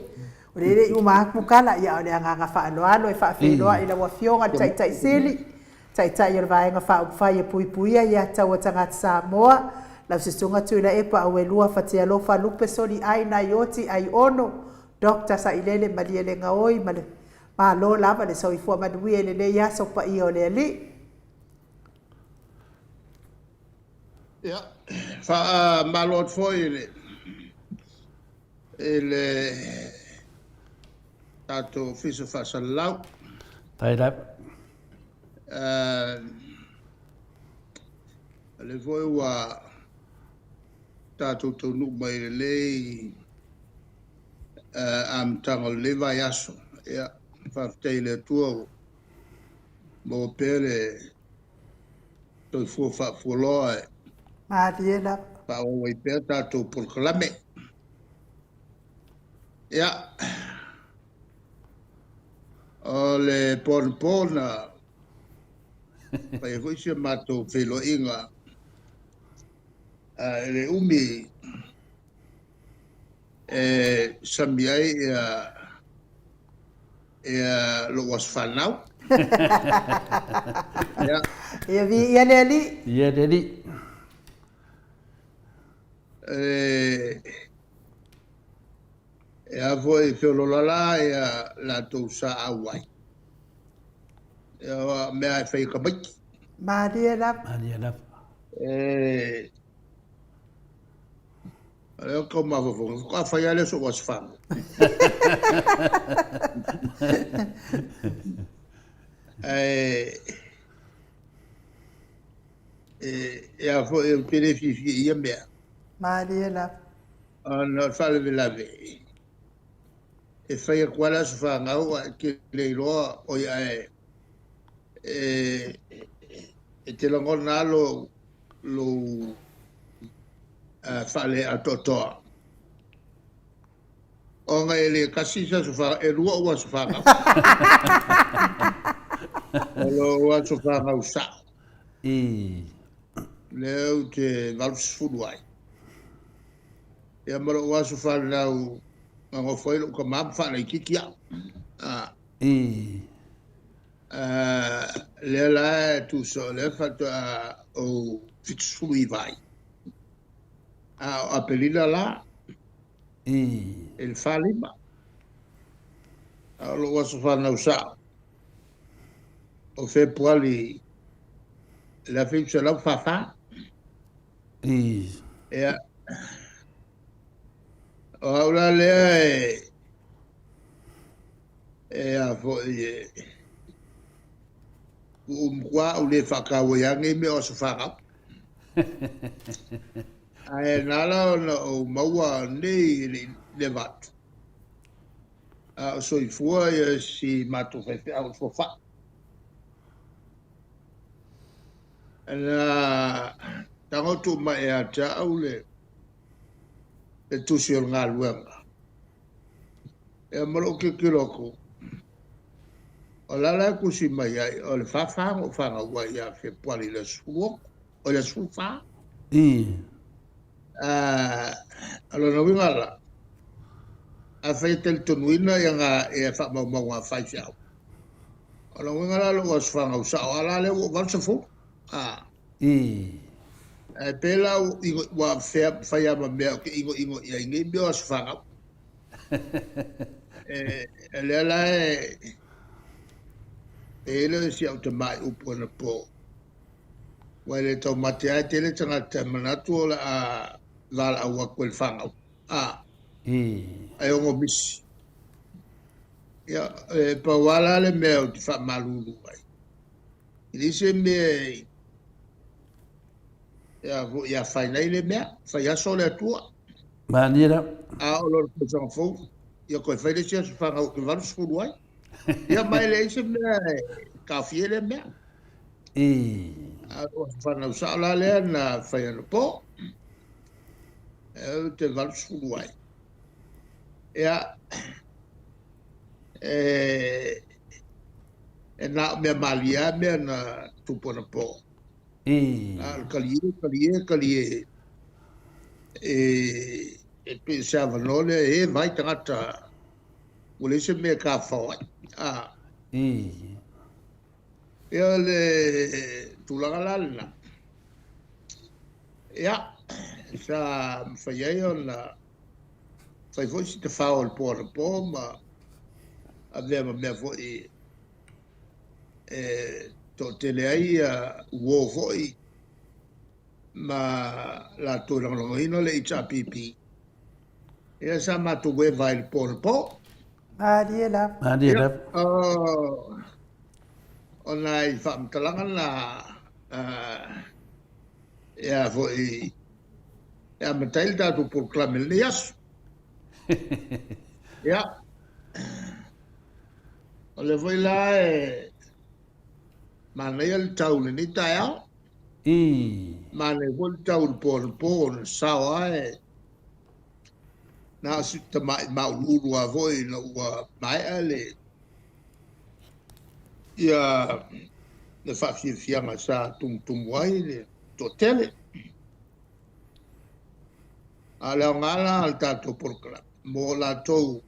O lea e le i uma atu tala, ia o le agaga faaaloalo e faafeiloai i lau Afioga i le Taitai Sili, Taitai o le Vaega Faaupufai e Puipuia Ia Tatau a Tagata Samoa, lau Susuga Tuilaepa Auelua Fatialofa Lupe Soliai Naioti Aiono, Doctor Sailele Malielegaoi ma le Malo lava le soifua manuia i lenei aso paia o le Alii. Ia, faamalo atu foi i le, i le tatou Ofisa Faasalalau. Faafetai lava. Uh, o lea foi ua tatou taunuu mai i lenei amataga o lenei vaiaso. Ia, faafetai i le Atua ua maua pea le soifua faafualoa e Malie lava. faaauau ai pea tatou polokalame. Ia, o le po anapo na fai ai foi si a matou feiloaiga e le umi e sami ai ia ia lou aso fanau. Ia. Ia viia le Alii. Viia le Alii. E, e a foi feololala ia latou sa auai. Ia mea e fai tamaiti. Malie lava. Malie lava. E, O lea tou mafaufauga, faatoa fai lava lea o sou aso fanau. Ae e a foi, ou te le fiafia i ia mea. Malie lava. Ona o le faalavelave, e fai atu lava le aso fanau ae te le iloa, oi ae e, e te lagona lava lou, lou faaleatoatoa. Ona e le tasi se aso fanau, e lua ou aso fanau. O lou aso fanau sao. I. Lea ou te 80 ai. Ia ma lou aso fanau na nofo ai lou tama ma faalaitiiti au. I. Lea la e tusa o lea faatoa ou 79 ai. A o Aperila la, i le 45. A o lou aso fanau sao, o Fepuari i le 1944. Ia, o au la lea e E a foi e ua ou matua ou le faataua ia nei mea o aso fanau. Ae na ala ona ou maua nei e le i leva atu, a o soifua ia si matou faifeau o le Fuafai. Na tago tuu mai ia te au le tusi o le galuega. Ia ma lou tilotilo atu, o le a la e tusi mai ai, o le 44 na ou fanau ai ia Fepuari i le aso 16, o le aso 14. O lona uiga la, afai e talitonuina ia faamaumauga a faifeau, o lona uiga la lou aso fanau sao lava la lea ua ou 80. Ae pei la ua fai lava ma mea ou te igoigo i ai nei mea o aso fanau. E lea la e i ai le si au tamai upu anapo, ua e le taumate lava e tele tagata e manatu o le a valaau atu e le fanau, ae ono misi. Ia, e pau lava la le mea ou te faamalulu ai, e leai se mea e afaina ai le mea, fai aso le Atua. Malie la. A oo loa i le tausaga fou, ia toe fai le isi aso fanau ou te 80 ai. Ia ma e leai se mea e taofia ai lea mea. A o aso fanau sao la lea na fai anapo, ou te 80 ai. Ia, e na o mea malie lava mea na tupu anapo. A o le talie, talie, talie, e pei o se avanoa lea e vaai tagata ua leai se mea e tafafao ai. Ia le tulaga la lena, ia, sa mafai ai ona fai foi si tafao o le po anapo ma avea ma mea foi e toatele ai uo foi ma latou e lagolagoina le HRPP. Ia sa matou eva ai i le po anapo. Malie lava. Malie lava. O nai faamatalaga na ia foi e amata ai le tatou polokalame i lenei aso. Ia, o lea foi la e manaia le tau i lenei taeao. Manaia foi le tau i le po anapo, ona sao lava e na o si tamai mauluulu lava foi ina ua maea le ia le faafiafiaga sa tumutumu ai le toatele. A o le aoga la o le tatou polokalame mo latou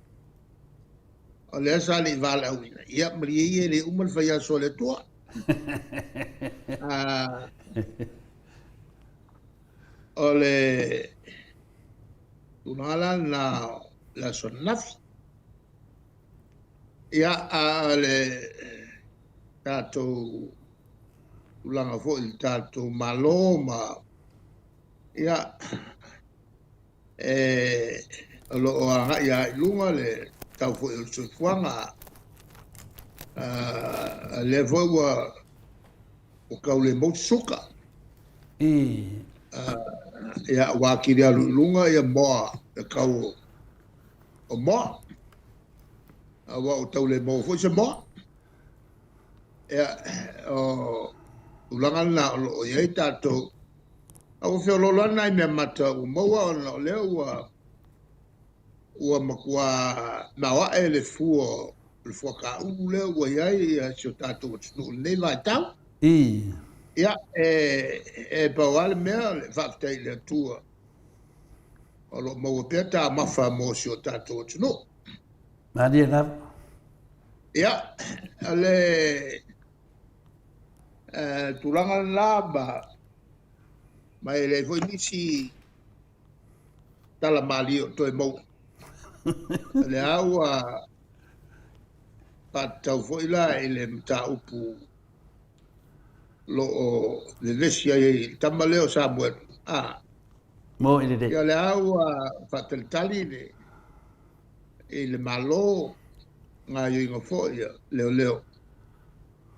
o lea sa le i valaauina, ia malie ia e le uma le fai aso a le Atua. O le tulaga la lena o le aso ananafi. Ia, a o le tatou tulaga foi i le tatou Malo ma ia e o lo o agai lava i luga le tau foi o le soifuaga. A lea foi ua tau le maua se suka. Ia, ua atili alu i luga ia moa, le tau o moa. Aua ua tau le maua foi se moa. Ia, o tulaga lena o lo o i ai tatou. A ua feoloolo lava nai mea mata ua maua ona o lea ua ua matua maoae le fua o le fuakaulu lea ua i ai si o tatou atunuu i lenei vaitau. Ia, e pau lava le mea o le faafetai i le Atua o lo o maua pea taumafa mo si o tatou atunuu. Malie lava. Ia, o le... Tulaga lena ma ma e leai foi nisi tala malie o toe maua. O lea ua faatatau foi la i le mataupu lo o vevesi ai le tama lea o Samuelu. A. Mo i lelei. Ia o lea ua faatalitali le i le Malo gaoioiga foi a leoleo.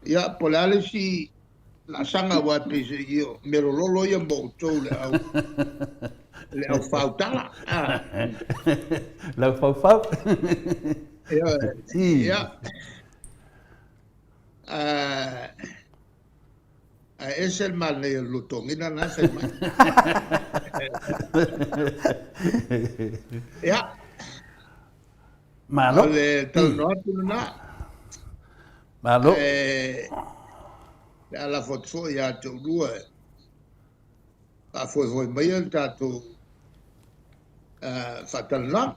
Ia, po o le a le isi laasaga aua e pei se i o mea lololo ia mo outou le au le au fautala. Ah. Lau faufau. Ia, ia. Uh, ae ese le manaia o le lotogina na fai mai. Ia. Malo. O le talanoa atu lena. Malo. E, le a lafo atu foi ia te oulua e faafoefoe maia le tatou faatalanoaga.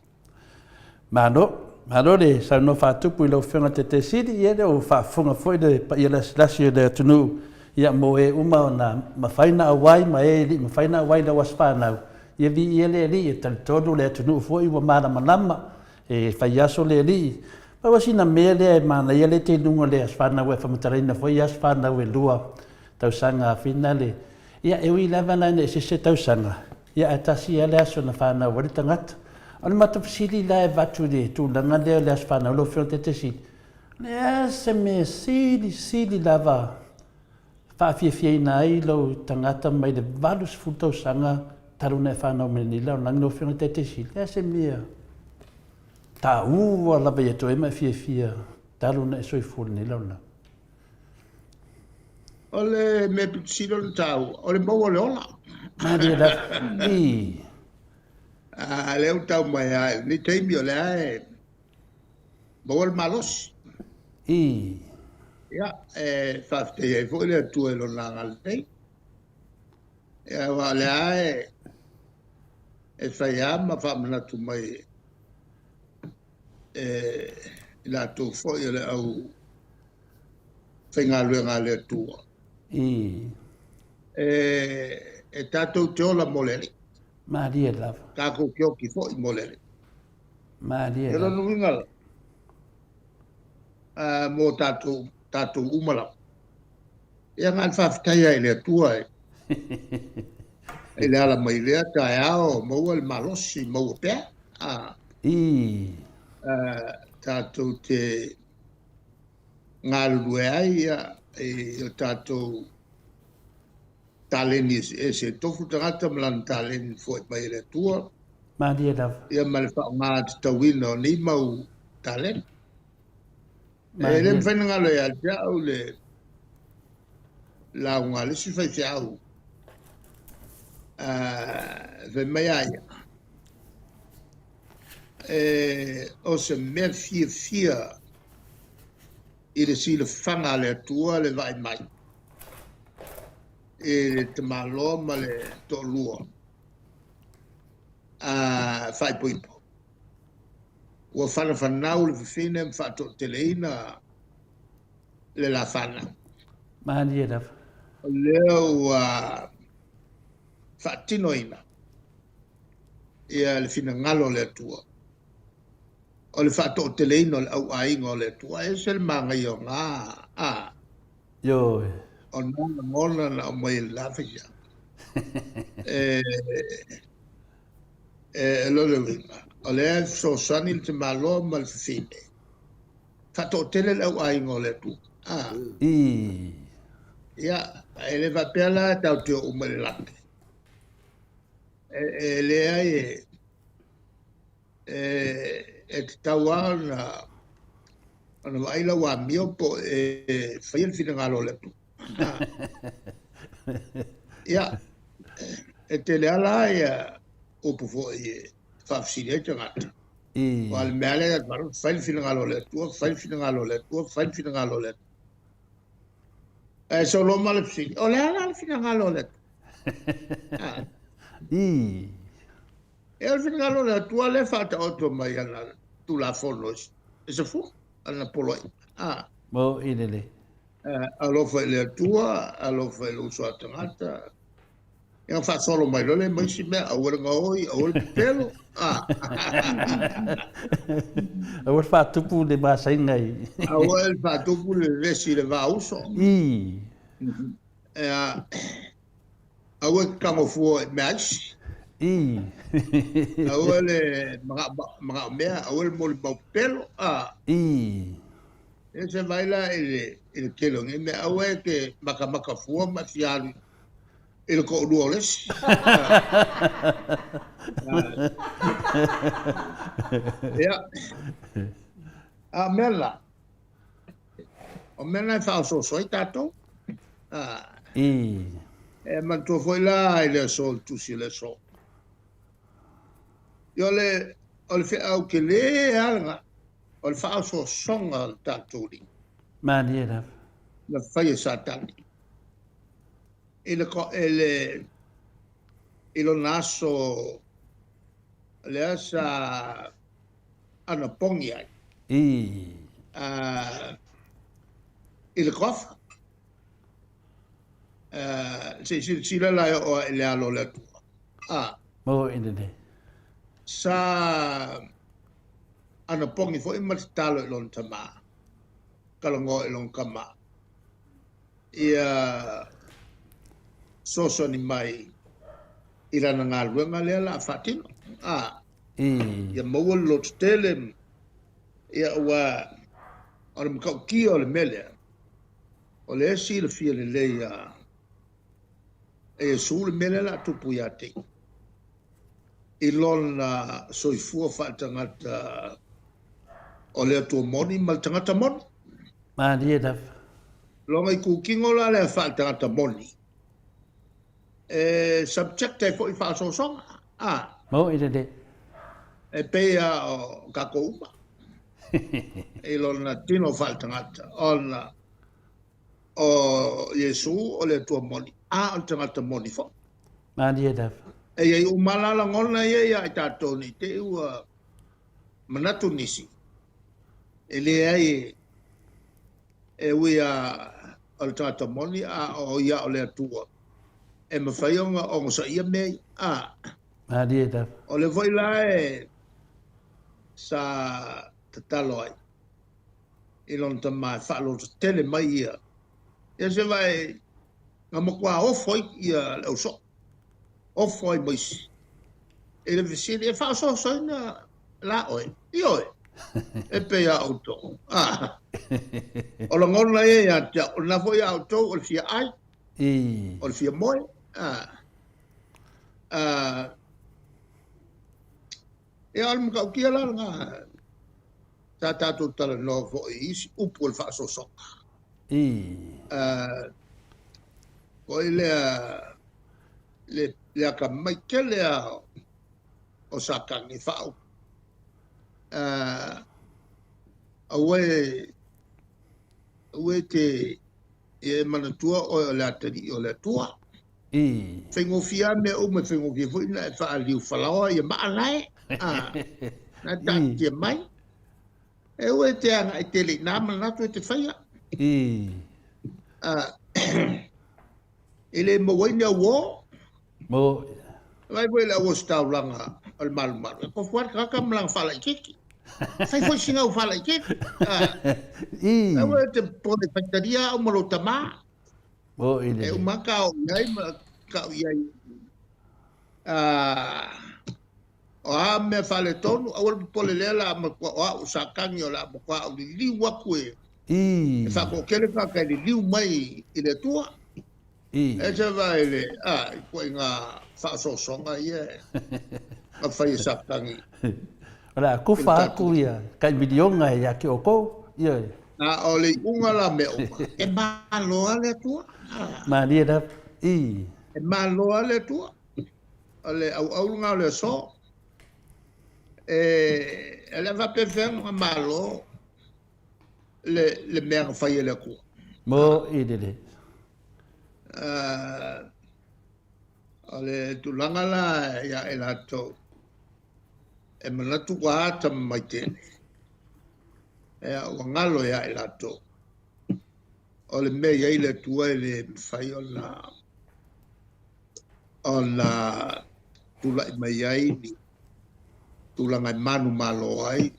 Malo. Malo le saunoa faatupu i lau Afioga i le Taitaifono Sili, ia lea ua faafofoga foi le paia lasilasi o le atunuu, ia mo e uma ona mafai ona auai ma e e le i mafai ona auai i lau aso fanau, ia viia le Alii, e talitonu le atunuu foi ua malamalama, e fai aso le Alii. Pau lava sina mea lea e manaia lea e te i luga o le aso fanau ua e faamatalaina foi aso fanau e lua tausaga finale. Ia, e ui lava la ina eseese tausaga, ia ae tasi lava le aso na fanau ai le tagata. O le matou fesili la e avatu i le tulaga lea o le aso fanau lau Afioga i le Taitaifono, o le a se mea silisili lava faafiafiaina ai lou tagata mai le 80 tausaga talu ona e fanau mai nei lalolagi lau Afioga i le Taitaifono, o le a se mea taua lava ia te oe ma e fiafia talu ona e soifua i lenei lalolagi? O le mea pito sili ona taua, o le maua o le ola. Malie lava. I. A lea ua tau mai lava i lenei taimi o lea e maua le malosi. I. Ia, e faafetai ai foi le Atua i lona agalelei. Ia, aua o lea e e fai lava ma faamanatu mai e i latou foi o le au faigaluega a le Atua. I. E, e tatou te ola mo le Alii. Malie lava. Tatou te oki foi mo le Alii. Malie lava. E lona uiga la, mo tatou, tatou uma lava. Ia na o le faafetai lava i le Atua e, i le ala mai lea taeao, maua le malosi, maua pea. A, I. tatou te galulue ai ia, i o tatou taleni eseese. E tofu tagata ma lana taleni foai mai e le Atua. Malie lava. Ia ma le faaaoga tatauina o nei mau taleni. E le mafai ona galo ia te au le lauga a le isi faifeau. Fai mai a ia, e, o se mea fiafia i le silafaga a le Atua le vaai mai i le tamaloa ma le toalua a faaipoipo. Ua fanafanau le fafine ma faatoateleina le la fanau. Malie lava. O lea ua faatinoina ia le finagalo o le Atua. O le faatoateleina o le auaiga o le Atua. E ese le manaia o na, a. Ioe. O na lagona na aumai e le la faifeau. E, e lona uiga, o lea e fesoasoani le tamaloa ma le fafine, faatoatele le auaiga o le Atua. A. I. Ia, e le faapea la tatou te oo uma i le lagi. E, e leai e, e, e tatau lava ona, ona vaai lau amio po o e faia le finagalo o le Atua. Ia, e tele lava la ia upu foi e faafesili ai tagata. Aua o le mea lava lea e fai le finagalo o le Atua, fai le finagalo o le Atua, fai le finagalo o le Atua. Ae sau loa ma le fesili, o le a la le finagalo o le Atua? E o le finagalo o le Atua lea e faataoto mai ana Tulafono e sefulu, ana poloaiga. Mo i lelei. Alofa i le Atua, alofa i lou uso a tagata. Ia ona faasolo mai loa lea ma isi mea, aua le gaoi, aua le pepelo. Aua le faatupu le masaiga i. Aua le faatupu le vevesi i le va uso. Ia, aua e te tago fua i meaaisi. Aua le manao mea, aua le molimau pepelo. Ia se vaai la i le tele o nei mea, aua e te matamata fua ma e fia alu i le toalua o le isi. Ia, a o mea la, o mea la e faaosooso ai tatou. E manatua foi la i le aso o le tusi o le aso. Ia o le feau tele lava lena. O le faaosoosoga o le tatou Alii. Malie lava. Na fai e Satani i le, i le, i lona aso lea sa anapogi ai. I le toafa. Se i silasila la e oo ae i le alo o le Atua. Mo i lelei. Sa anapogi foi ma tatalo i lona tama, talanoa i lona tama, ia fesoasoani mai i lana galuega lea la a faatino. Ia maua le lototele, ia ua o le matautia o le mea lea, o lea e silafia lelei a e Iesu le mea lea la a tupu ia te ia. I lona soifua faaletagata o le Atua moni ma le tagata moni. Malie lava. Lona itutino la lea faaletagata moni, e subject ai foi faaosoosoga. Mo i lelei. E pei lava o tatou uma i lona tino faaletagata, ona o Iesu o le Atua moni, a o le tagata moni foi. Malie lava. E i ai uma la lagona ia ia i tatou nei te i ua manatu nisi, e leai e ui a o le tagata moni a o ia o le Atua, e mafai ona onosaia mea ia. Malie lava. O le foi la e sa tatalo ai i lona tama e faalototele mai ia. Ia se vae na matua ofo ai ia le ausoo, ofo ai ma isi. I le fesili, e faaosoosoina la oe? Ioe, e pei a outou. O lagona ia ia te au, o lena foi ia outou o le fia ai, o le fia moe. Ia, o le matautia la lena, sa tatou talanoa foi i isi upu o le faaosoosoga. Foi lea le atamai tele lava o Satani e faaupu. Aua e, aua e te e manatua oe o le atalii o le Atua. Faigofie lava mea uma, e faigofie foi ona e faaliu falaoa ia maa la e. Na e taatia mai. E aua e te agai tele i nā manatu e te faia. E le maua ai ni auō. Vaai foi i le auositaulaga o le malumalu, e tofu lava le tagata ma lana faalaitiiti. Fai foi sina au faalaitiiti. Aua e te popole faitalia au ma lou tamā. E uma lava ta oo i ai ma ta oo i ai. O a mea faaletonu, aua le popole lea la matua o au o Satani o le a matua au liliu atu e e faatoatele tagata e liliu mai i le Atua. E se vaai le a i ituaiga faaosoosoga ia na fai e Satani. O le a kufa atu ia tai miliona ia te outou. Ioe. A o le iuga la o mea uma, e malo lava le Atua. Malie lava. E malo lava le Atua. O le auau lena o le aso. E le faapefea ona malo le mea na fai e le Atua. Mo i lelei. O le tulaga la ia i latou e manatu ua atamamai tele, ua galo ia i latou. O le mea i ai le Atua e le mafai ona ona tulai mai ai ni tulaga e manumalo ai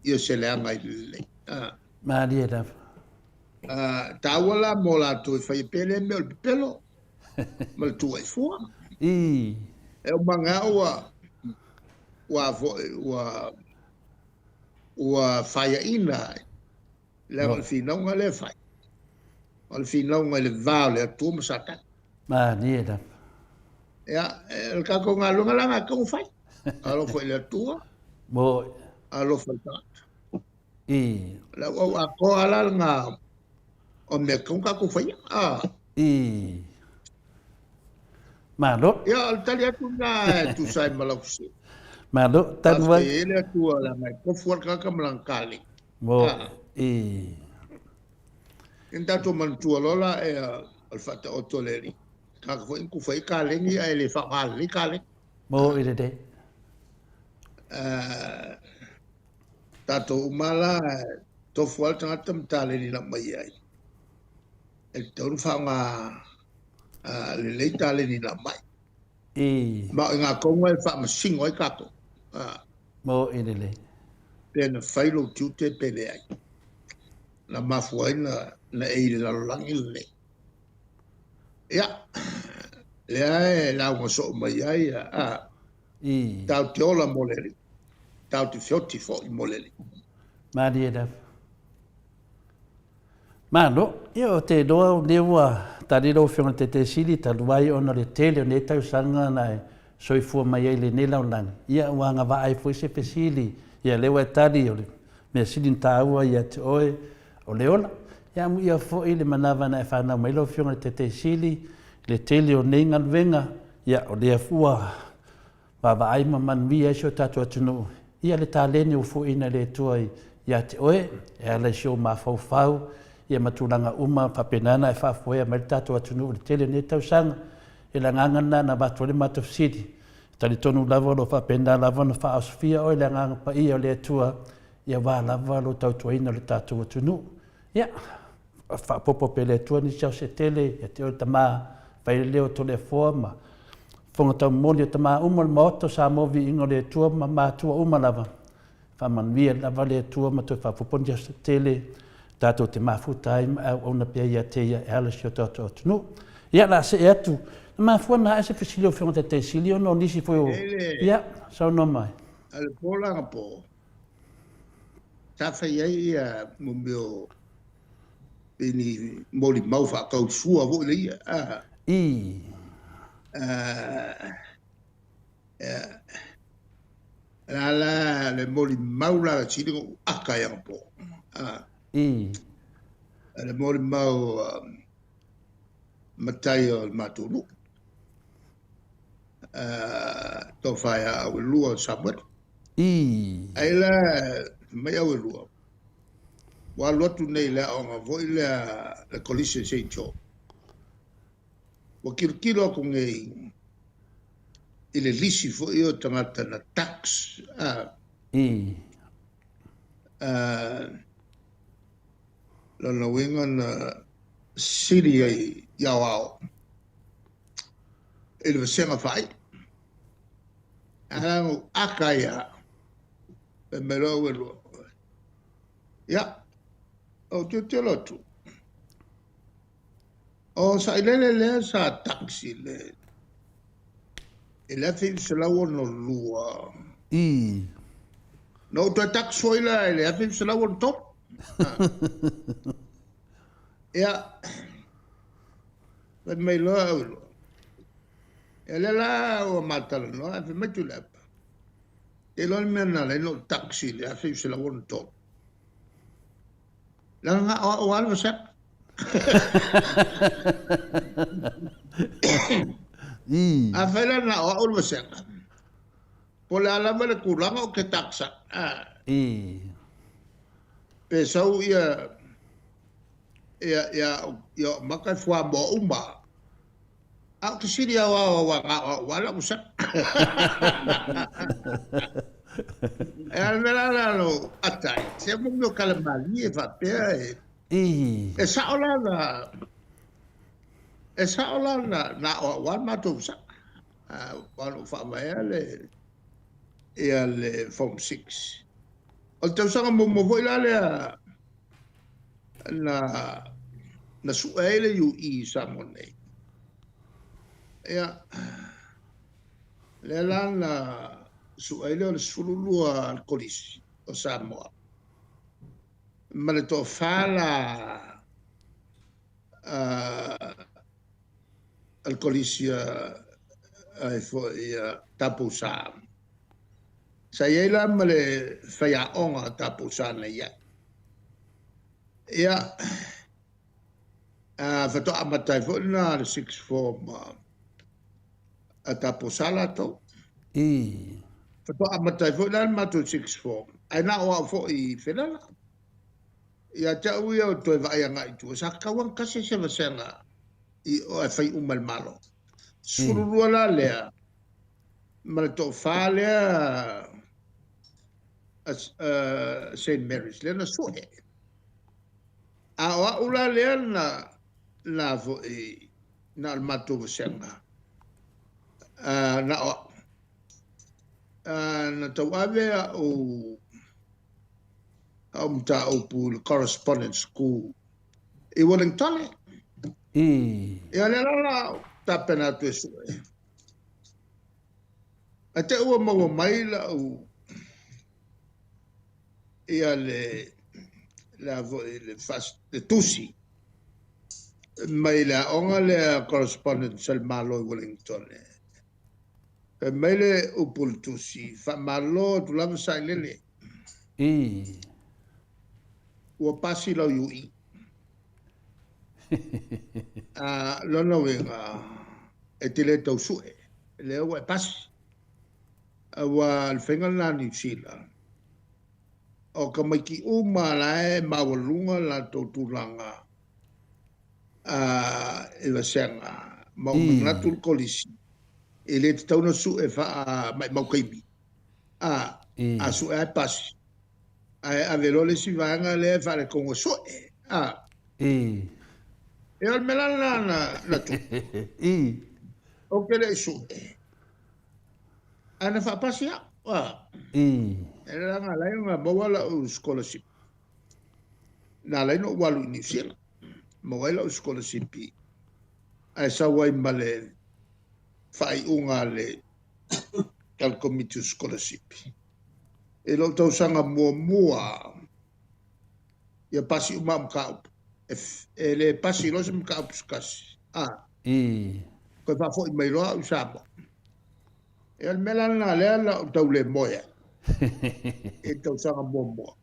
ia se leaga i le lelei. Malie lava. Taua la mo latou e faia pea lea mea o le pepelo ma le tuuai fua. E uma ane ua ua foi ua ua faiaina leaga o le finauga lea e fai, o le finauga i le va o le Atua ma Satani. Malie lava. Ia, o le tatou galuega la lena e tatau ona fai. Alofa i le Atua. Mo. Alofa i le tagata. I. O le auau atoa la lena o mea e tatau ona tatou faia. Ah. I. Malo. Ia, o le tali atu lena e tusa ai ma lau fesili. Malo, talu ai. Faafetai ai le Atua leaga e tofu lava le tagata ma lana kalegi. Mo, i. Ina tatou manatua loa la ea o le faataoto a le Alii, tagata foi na tufa ai kalegi ae le faaaoga lelei kalegi. Mo i lelei. Tatou uma la e tofu lava le tagata ma taleni na aumai ai. E tatau ona faaaoga lelei taleni na aumai. I. Ma o i ngā konga e faamasino ai tatou. Mo i lelei. Pe na fai lou tiute pe leai. Na mafua ai na, na e i le lalolagi lenei. Ia, lea e lauga soo mai ai, a, I. Tau te ola mo le Alii. Tau te feoti foi mo le Alii. Malie lava. Malo, ia o te iloa o lea ua tali lau Afioga i le Taitaifono Sili talu ai ona o le tele o nei tausaga na e soifua mai ai i lenei lalolagi, ia ua agavaa ai foi se fesili, ia lea ua e tali o le mea sili ona taua ia te oe o le ola. Ia amuia foi le manava na e fanau mai lau Afioga i le Taitaifono Sili i le tele o nei galuega, ia o lea ua Vaavaai ma manuia ai si o tatou atunuu, ia le taleni ua foina e le Atua ia te oe, e ala i si ou mafaufau, ia ma tulaga uma faapena ona e faafoea mai le tatou atunuu i le tele o nei tausaga. I le agaga lena na avatu ai le matou fesili. E talitonu lava o lo o faapena lava ona faaosofia oe i le Agaga Paia o le Atua, ia aua lava lou tautuaina o le tatou atunuu. Ia, faaopoopo pea e le Atua nisi ao se tele ia te oe le tama fai le leo o Toleafoa ma fofoga taumoli o tama uma o le Maota o Samoa viiga o le Atua ma matua uma lava. Faamanuia lava le Atua ma toe faaopoopo nisi ao se tele tatou te mafuta ai ma auauna pea ia te ia e ala i si o tatou atunuu. Ia, la see atu. Na mafua na ae se fesili o Afioga Taitaifono Sili ona o nisi foi o... Ia, saunoa mai. A le po la na po, Sa fai ai ia mo mea o pei ni molimau faatausua foi le ia. A. I. A, la la le molimau la le sili ona ou aka ai anapo. A. I. Le molimau matai o le matou nuu. Tofa ia Auelua o Samuelu. I. Ai la, mai Auelua, ua alu atu nei i le aoga foi lea le Kolisi o Saint John. Ua tilotilo atu nei i le lisi foi o tagata na tax. A. I. Lona uiga na sili ai i aoao i le vasega faaii. Ae na ou aka ai lava, fai mai loa Auelua, Ia, ou tilotilo atu, o Sailele lea sa tax i le i le 1962. I. Na ou toe tax foi la i le 1963. Ia, fai mai loa Auelua, Ia lea la ua ma talanoa, ae fai mai Tuilaepa, te iloa le mea na ala ai ona ou tax i le 1963. Leaga na o au lava le vasega. Afai la na o au le vasega, po o le a lava le tulaga ou te tax ai. Pe sau ia ia ia ia maka e fuamoa uma. A ou te sili au ao au a ngao au ala usa. E ala mea la la lo atai. Se mo meo kala mali e faapea e. Ii. E sa'o la na, e sa'o la na, na aoao lava le matou vasega, aua na ou faavaea le, ia le Form Six. O le tausaga muamua foi la lea na, na sue ai le UE i Samoa nei. Ia, lea la na sue ai lea o le 12 a le Kolisi o Samoa ma le toafa la a le Kolisi a foi a Taupousa. Sa i ai la ma le faiaoga a Taupousa na i ai. Ia, a faatoa amata ai foi lena le sixth form a Taupousa latou. Ii. Faatoa amata ai foi la le matou sixth form, ae na o au foi i Felala. Ia te au ia o toe vaai agai i tua, sa tatau lava ona tasi se vasega i o ae fai uma e le Malo. 12 la lea, ma le toafa lea a Saint Mary's lea na sue. A o au la lea na, na foi, na o le matou vasega, na o au. Na tauave au au mataupu i le Correspondence School i Wellington. Ia lea la la tapena atu e sue. Ae te ua maua mai lau ia le le foi le fas, le tusi mai le aoga lea Correspondence a le Malo i Wellington. Fai mai le upu o le tusi, faamalo atu lava Sailele. Ii. Ua pasi lau UE. A, lona uiga, e te le tau sue, lea ua e pasi. Aua le faiga lena a Niu Sila, o tamaiti uma la e maualuga latou tulaga i vasega ma ua manatu le Kolisi, e le tatau ona sue faamaimau taimi. A, a sue lava e pasi. Ae ave loa le isi vaega lea e faaletonu e sue. A. Ia o le mea la lena na, na tupu. Ou te le i sue. Ae na faapasi au. A. E la na ala ai ona maua lau scholarship. Na ala ai ona ou alu i Niu Sila. Maua ai lau scholarship ae sau ai ma le faaiuga a le a le Komiti o Sikolasipi. I lou tausaga muamua, ia pasi uma au mataupu. E, e le pasi loa se mataupu se tasi. A. Toe faafoi mai loa au i Samoa. Ia, o le mea la lena lea na ou tau le moe ai i le tausaga muamua.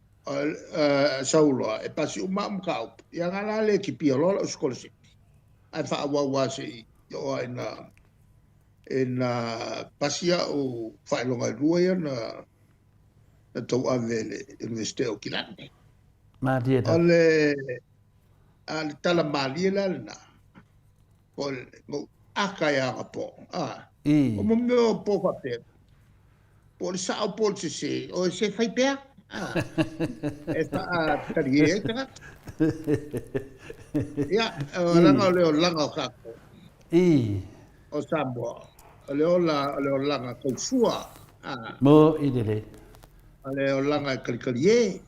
Sau loa, e pasi uma au mataupu. Ia, na la le kipia loa lau sikolasipi. Ae faaauau lava se i oo lava ina Ina pasi a'u faailoga e lua ia na na tauave i le Iunivesite o Kilani. Malie la. O le a le tala malie la lena po o le mo aka e agapo a. O mo mea o po faapea po o le sa'o po o le sesē o se fai pea a e faatalie ai tagata. Ia, leaga o le olaga o tatou. O Samoa, o le ola, o le olaga tausua, a. Mo i lele. O le olaga e kalikali e.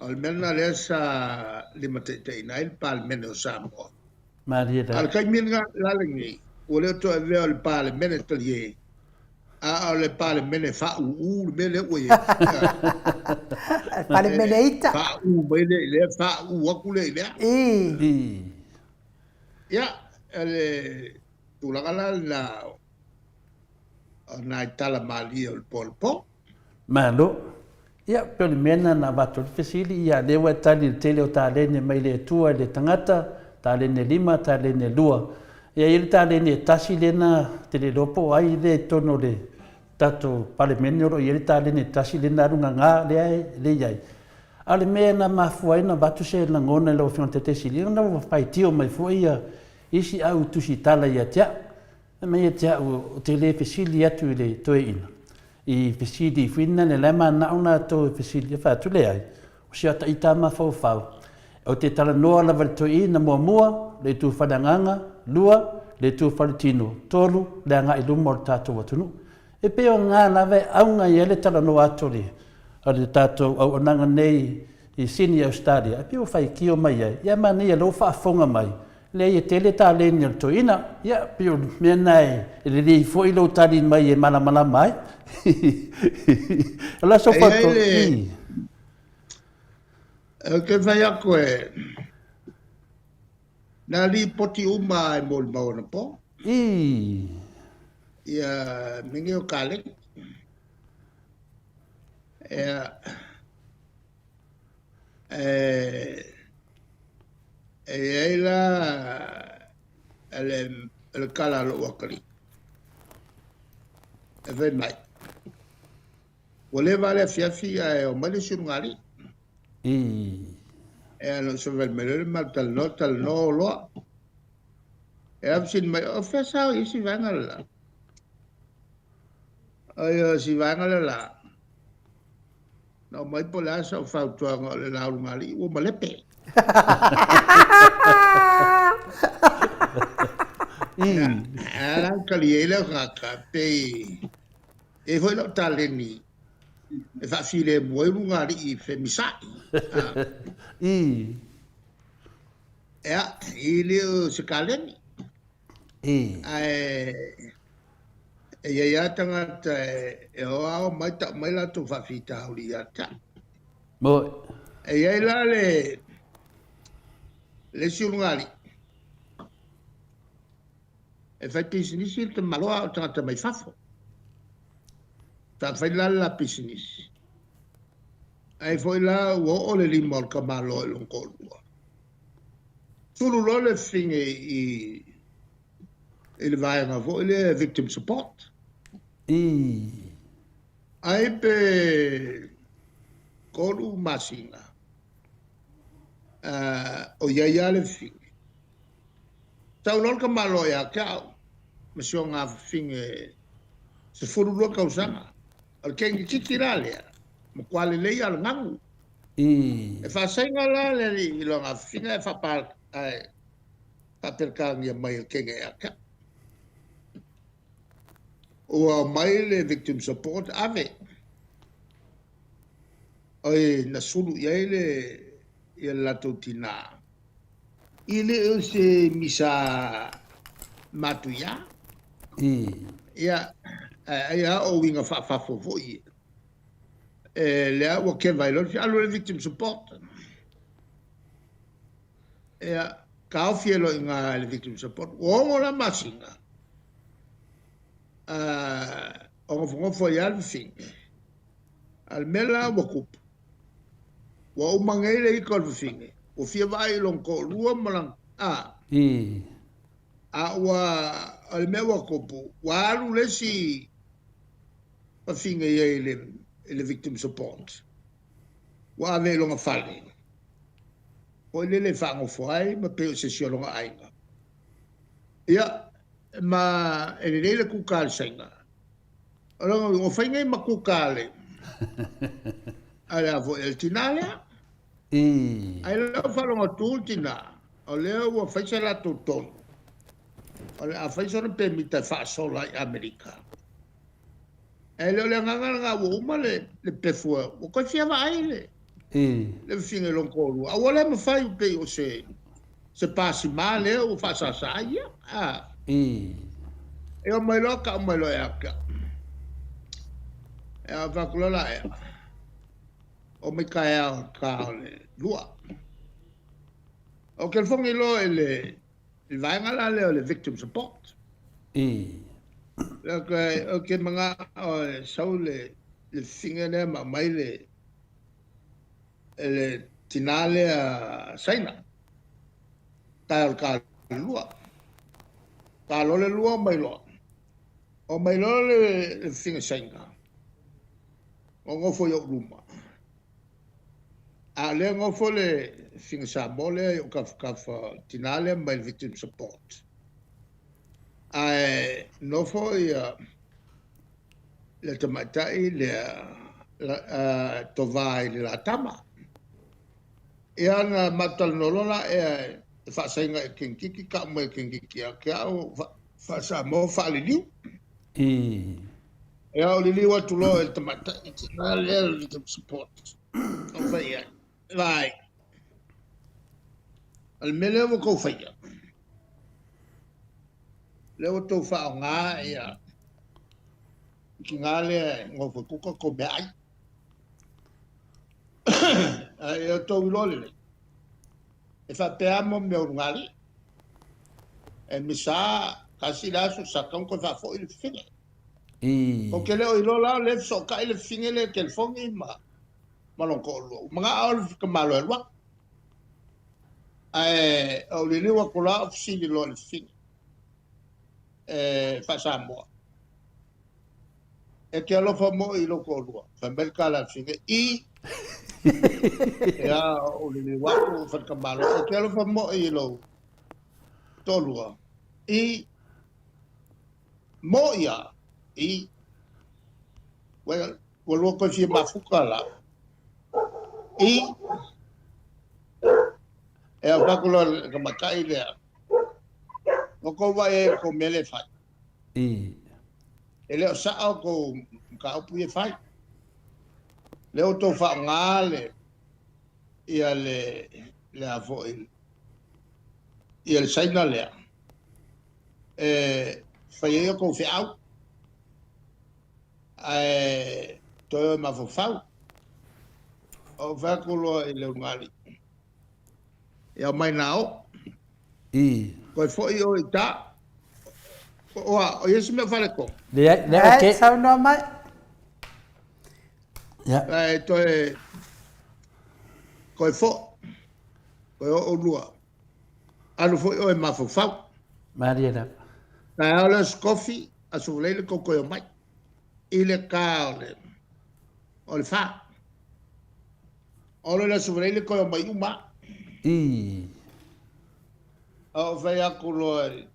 O le mea lena lea sa limataitaiina ai le Palemene o Samoa. Malie la. A o le taimi la lenei, ua le o toe avea o le Palemene talie, a o le Palemene faaūū le mea lea ua i ai. Palemene ita. Faaū mai lea i lea, faaū atu lea i lea. I. Ia, o le tulaga la lena o nai tala malie o le po le po. Malo. Ia, pei o le mea lena na avatu ai le fesili, ia, lea ua e tali i le tele o taleni mai le Atua i le tagata, taleni e lima, taleni e lua. Ia, e i ai le taleni e tasi lea na te le iloa po o ai lea i totonu o le tatou Palemene o lo o i ai le taleni e tasi lea na alu gaga lea e i ai. A o le mea na mafua ai ona avatu se lagona i lau Afioga i le Taitai Sili, ona ua faitio mai foi ia isi au tusitala ia te au. Fai mai ia te au, ou te le fesili atu i le toeaina, i fesili foi lena la e manao latou e fesili, fai atu, leai, o si ata ita mafaufau. Ou te talanoa lava i le toeaina muamua, le itu faleagaga, lua, le itu faletino, tolu, le agai i luma o le tatou atunuu. E pei o lena lava e auga i ai le talanoa atu o le tatou auaunaga nei i Sydney, Australia, e pei ua faitio mai ai, ia manaia lea ua faafofoga mai, leai e tele taleni a le toeaina. Ia, pei o le mea lena e lelei foi lou tali mai e malamalama ai. O le aso E i ai fautua, le, i. Ou te fai atu e nā lipoti uma e molimau anapo. I. Ia mea o kaleni. Ia, e, e i ai la le, le kala a lou atalii. E fai mai. Ua leva le afiafi ae omai le isi ulugalii. I. Ea na ou savali mai loa le matou talanoa, talanoa loa. Ea fesili mai, o fea sa o i ai si vaega le la? Oi, o si vaega le la. Na omai po o le a sau fautuaga o le la ulugalii ua malepe. I. Ea la tali ai le tagata, pei E i ai foi lau taleni e faafilemu ai ulugalii femisa'i. I. Ea, i le o se taleni. I. Ae e i ai lava tagata e o ao mai tau mai latou faafitauli ia te au. Moi. E i ai la le le isi ulugalii E fai pisinisi le tamaloa o tagata mai fafo. Sa fai la le la pisinisi. Ai foi la ua oo le lima o le tamaloa i lona toalua. Sulu loa le fafine i i le vaega foi lea victim support. I. Ai pe 3 masina o i ai lava le fafine. Tau loa le tamaloa ia te au ma si ona afafine 12 tausaga. O le teine la lea, matua lelei lava o le ganu. I. E faasaina la le alii i lona afafine ae faapa, ae faaperekania mai e le teine ia te au. Ua omai le victim support ave. Oi, na sulu i ai le, ia le latou tinā. E le o se misa matuia. I. Ia, ai a o uiga faafafo foi ia. E lea ua keva ai loa le alu le victim support. Ia, taofi ai loa i ina le victim support. Ua 6 la masina, o nofonofo ai lava le fafine. A o le mea la ua tupu, Ua uma nei le ika o le fafine, ua fia vaai i lona toalua ma lana, a. I. A ua, o le mea ua tupu, ua alu le isi fafine i ai i le, i le victim support. Ua ave i lona fale, foi lele e faanofo ai ma pei o se isi o lona aiga. Ia, ma e lelei le kuka a le Saina. O lona uiga, ua fai nei ma kuka a le, a le a foi, a le tinā lea. I. Ai lau faalogo atu le tinā, o lea ua fai se latou tonu, o le a fai sona pemita e faasola i Amerika. Ae le o le agaga lena ua uma le, le pefu, ua toe fia vaai le, I. le fafine i lona toalua. A ua le mafai pei o se, se pasima lea ua faasasa ai ia. A. I. E o mai loa tau mai loa ia te au. E a fai atu loa la ea, o mai taeao i le ta o le 2. Ou telefoni loa i le, i le vaega la lea o le victim support. I. Ou te manao e sau le, le fafine lea ma aumai le, le tinā lea Saina. Taeao i le ta o le 2. Ta loa le 2 omai loa. Omai loa le, le fafine Saina. O nofo i ou luma. A o lea nofo le fafine Samoa lea i ou tafatafa, tinā lea mai le victim support. Ae nofo ia le tamaitai lea tovā i le la tama. Ia na matalanoa loa la ea e faasaiga e Kengkiki ka mai Kengkiki ia ke au faasamoa faaliliu. I. Ia o liliu atu loa e le tamaitai i tina lea le victim support. O fai ai. Vai. O le mea lea ua tou faia. Lea ua tou faaaoga ia i tina lea e nofo i kuka tou meaai. Ae ia outou iloa lelei, e faapea lava mo mea o luga-alii. E misa tasi le aso sa tatau ona toe faafoi le fafine. Ou te le o iloa la o lea e fesootai le fafine lea i le telefoni ma ma lona toalua. Ua manao le tamaloa e alu atu. Ae ou liliu atu la ou fesili loa i le fafine e faa-Samoa. E te alofa moi i lou toalua. Fai mai le tala a le fafine, I! Ia, ou liliu atu ou fai tamaloa, e te alofa moi i lou toalua. I! Mo ia! I! Ua, ua lua toe fia mafuta la. I! E au fai atu loa le tamaitai lea. Ua tou vaai ai i le tou mea lea e fai. I. E le o sao tou mataupu ia e fai. Lea ua tou faaaoga le ia le le a foi ia le Saina lea e fai ai outou feau ae toe o e mafaufau. Ou fai atu loa i le ulugalii, Ia omai nā o. I. Toe foi oe i uta. Oa, o i ai se mea o faaletonu? Leai, leai, ok. Saunoa mai. Ia. Ae toe, toe foi, toe o oulua. Alu foi oe e mafaufau. Malie lava. Taeao le aso kofi, aso Faraile tou toe omai. I le ta o le, o le fa. Olo le aso Faraile toe omai uma. I. A ou fai atu loa i,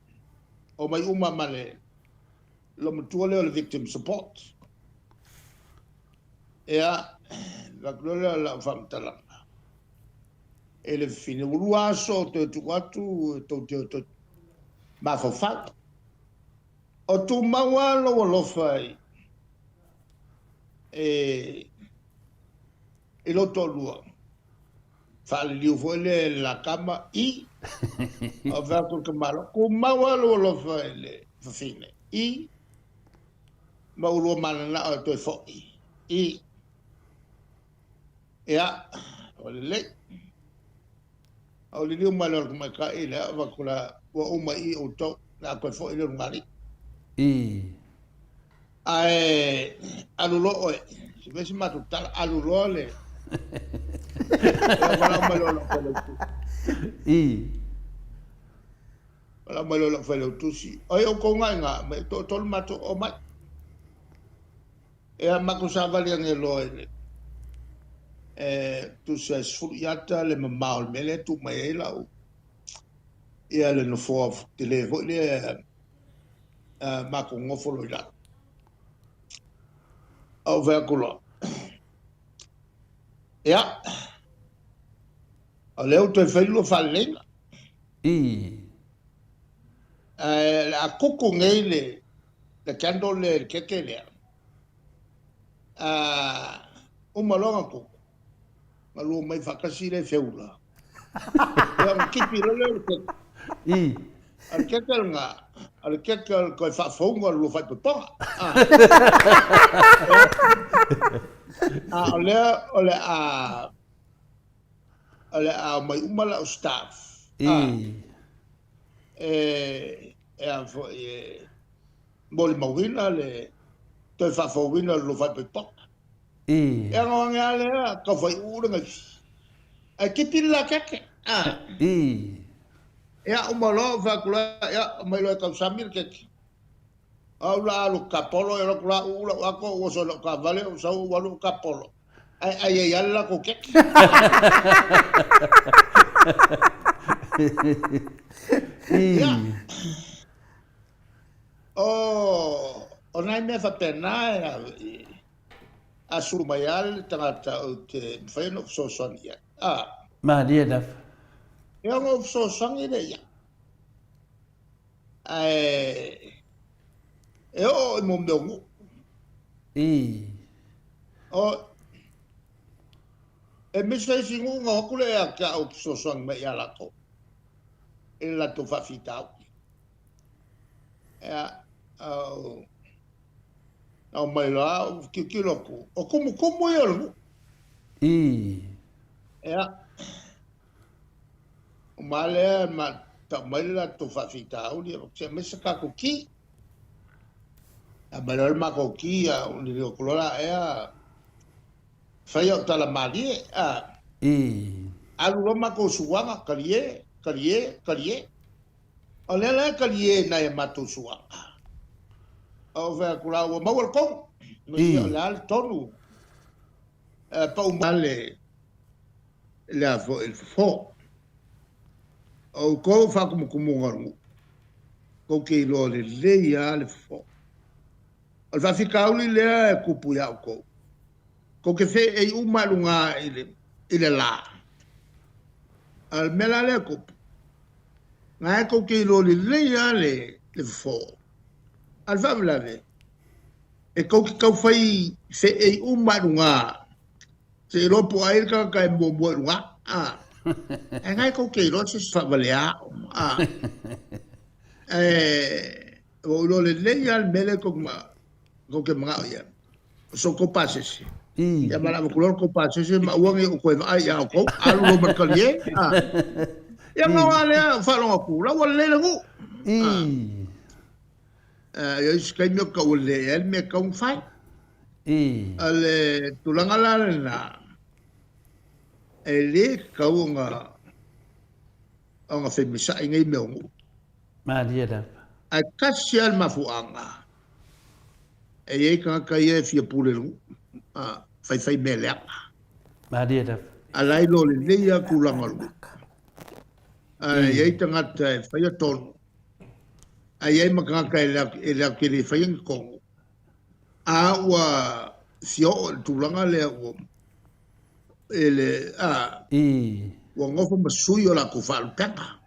omai uma ma le loomatua lea o le victim support. Ia, fai atu loa lea o lau faamatalaga i le fafine, ua lua aso o toe tuu atu tou te o toe mafaufau. O tumau lava lou alofa i, e, i lou toalua. Faaliliu foi lea e le la tama i o fai atu le tamaloa, tumau lava lou alofa i le fafine i ma ua lua mananao e toe foi i. Ia, ua lelei. A o liliu mai loa le tamaitai lea, avatu la, ua uma i i outou, o le a toe foi le ulugalii. I. Ae alu loa oe, se fai se matou tala, alu loa le Ia valaau mai loa lau failautusi. I. Valaau mai loa lau failautusi. Oi outou nga i nga, mai toatolu matou omai. Ia matou savali ane loa i le e tusa e 10 iata le mamao o le mea lea e tuu mai ai lau ia le nofoa tele foi lea matou nofo loa i lalo. Ou fai atu loa, ia, o lea ua toe fai lua faaleleiga. I. Ae o le a kuku nei le, le candle lea i le keke lea. Uma loa ona kuku, galua mai faatasi le feula. Ia ona tipi loa lea o le keke. I. O le keke lena, o le keke o le toe faafouga o le lua faaipoipoga. Ah. A o lea o le a o le a omai uma lau staff. I. Ah. E e a foi e molimauina le toe faafouina o le lua faaipoipoga. I. E ano ane a lea, tau fai uu le gaifi. Ae tipi le la keke. Ah. I. Ia, uma loa, ou fai atu loa, ia, omai loa e tausami le keke. Au la alu kapolo, e alu atu la uu lau ato, ou oso i lau taavale, ou sau ou alu ou kapolo. Ae ai ai lava le latou keke. Ia. O, o nai mea faapena e a sulu mai lava le tagata ou te mafai ona ou fesoasoani i ai. Ah. Malie lava. E ona ou fesoasoani lea ia. Ae e oo i mo mea o nuu. Ii. O, e misa isi nuu na o atu lea ia te au e fesoasoani mai ia latou i le latou faafitauli. Ia, au, na omai loa ou tilotilo atu, o tumutumu ia o le nuu. Ii. Ia, uma lea ma tau mai le latou faafitauli, se aumai se tatou ki. Aumai loa le matou ki, a ou liliu atu loa la ea, fai au tala malie, a. Ii. Alu loa matou suaga, talie, talie, talie. O lea la e talie nai a matou suaga. Ou fai atu la, ua maua le tonu. Ii. O le a le tonu? Pau mai le le a foi le fofo. O outou faatumutumuga o le nuu, tou te iloa lelei lava le fofo. O le faafitauli lea e tupu ia outou, tou te feei uma i luga i le, i le la. A o le mea la lea e tupu, na e tou te iloa lelei lava le, le fofo. A o le faalavelave, e tou te taufai feei uma i luga se iloa po o ai le tagata e muamua i luga. A, ae na e tou te iloa se faavalea. A, ae ua ou iloa lelei lava le mea lea tou te manao i ai. O so outou pasese. Ia ma le avatu loa le tou pasese ma aua ne i ou toe vaai ia outou. Alu loa ma le talie. A, ia na o a lea faalogo atu, la ua lelei le nuu. A. I ai se taimi o tau lelei ai le mea e tatau ona fai. O le tulaga la lena, e le tatau ona ona femisa'i nei mea o nuu. Malie lava. Ae tasi lava le mafuaaga, e i ai tagata ia e fia pule i le nuu, faifai mea leaga. Malie lava. A la e iloa lelei lava tulaga o le nuu. Ae i ai tagata e faia tonu, Ae i ai ma tagata e latou te le faia ni tonu, a ua fia oo i le tulaga lea ua e le a ua nofo ma sui o latou faalupega.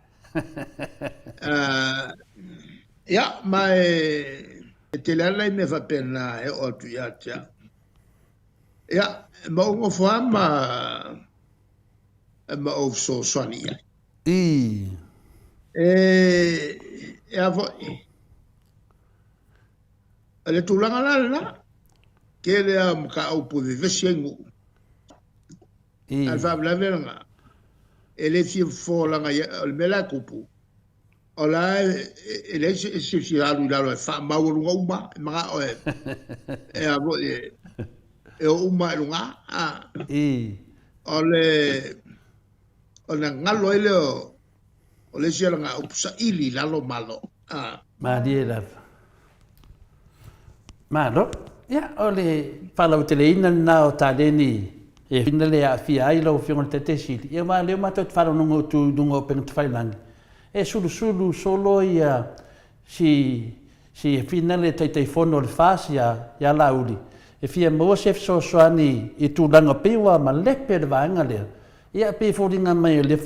Ia, ma e tele lava nai mea faapena e oo atu ia te au. Ia, ma ou nofo lava ma ma ou fesoasoani i ai. Ii. E, e a foi, o le tulaga la lena, tele lava o mataupu e vevesi ai nuu. Ii. A o le faalavelave lena, e le fia fofo leaga ia, o le mea la e tupu, o la e leai se isi e fia alu i lalo e faamaualuga uma, e manao e, e a foi, e, e o uma i luga. A. Ii. O le, ona galo ai lea o le isi alagaupu saili i lalo malo. A. Malie lava. Malo. Ia, o le faalauteleina lena o taleni e fina le aafia ai lau Afioga i le Taitai Sili, ia aua o lea matou te faalogologo atu i luga o upega tafailagi, e sulusulu solo ia si si e fina le Taitaifono o le FAS ia ia Laauli, e fia maua se fesoasoani i tulaga pei ua malepe le vaega lea, ia pei e foliga mai o lea.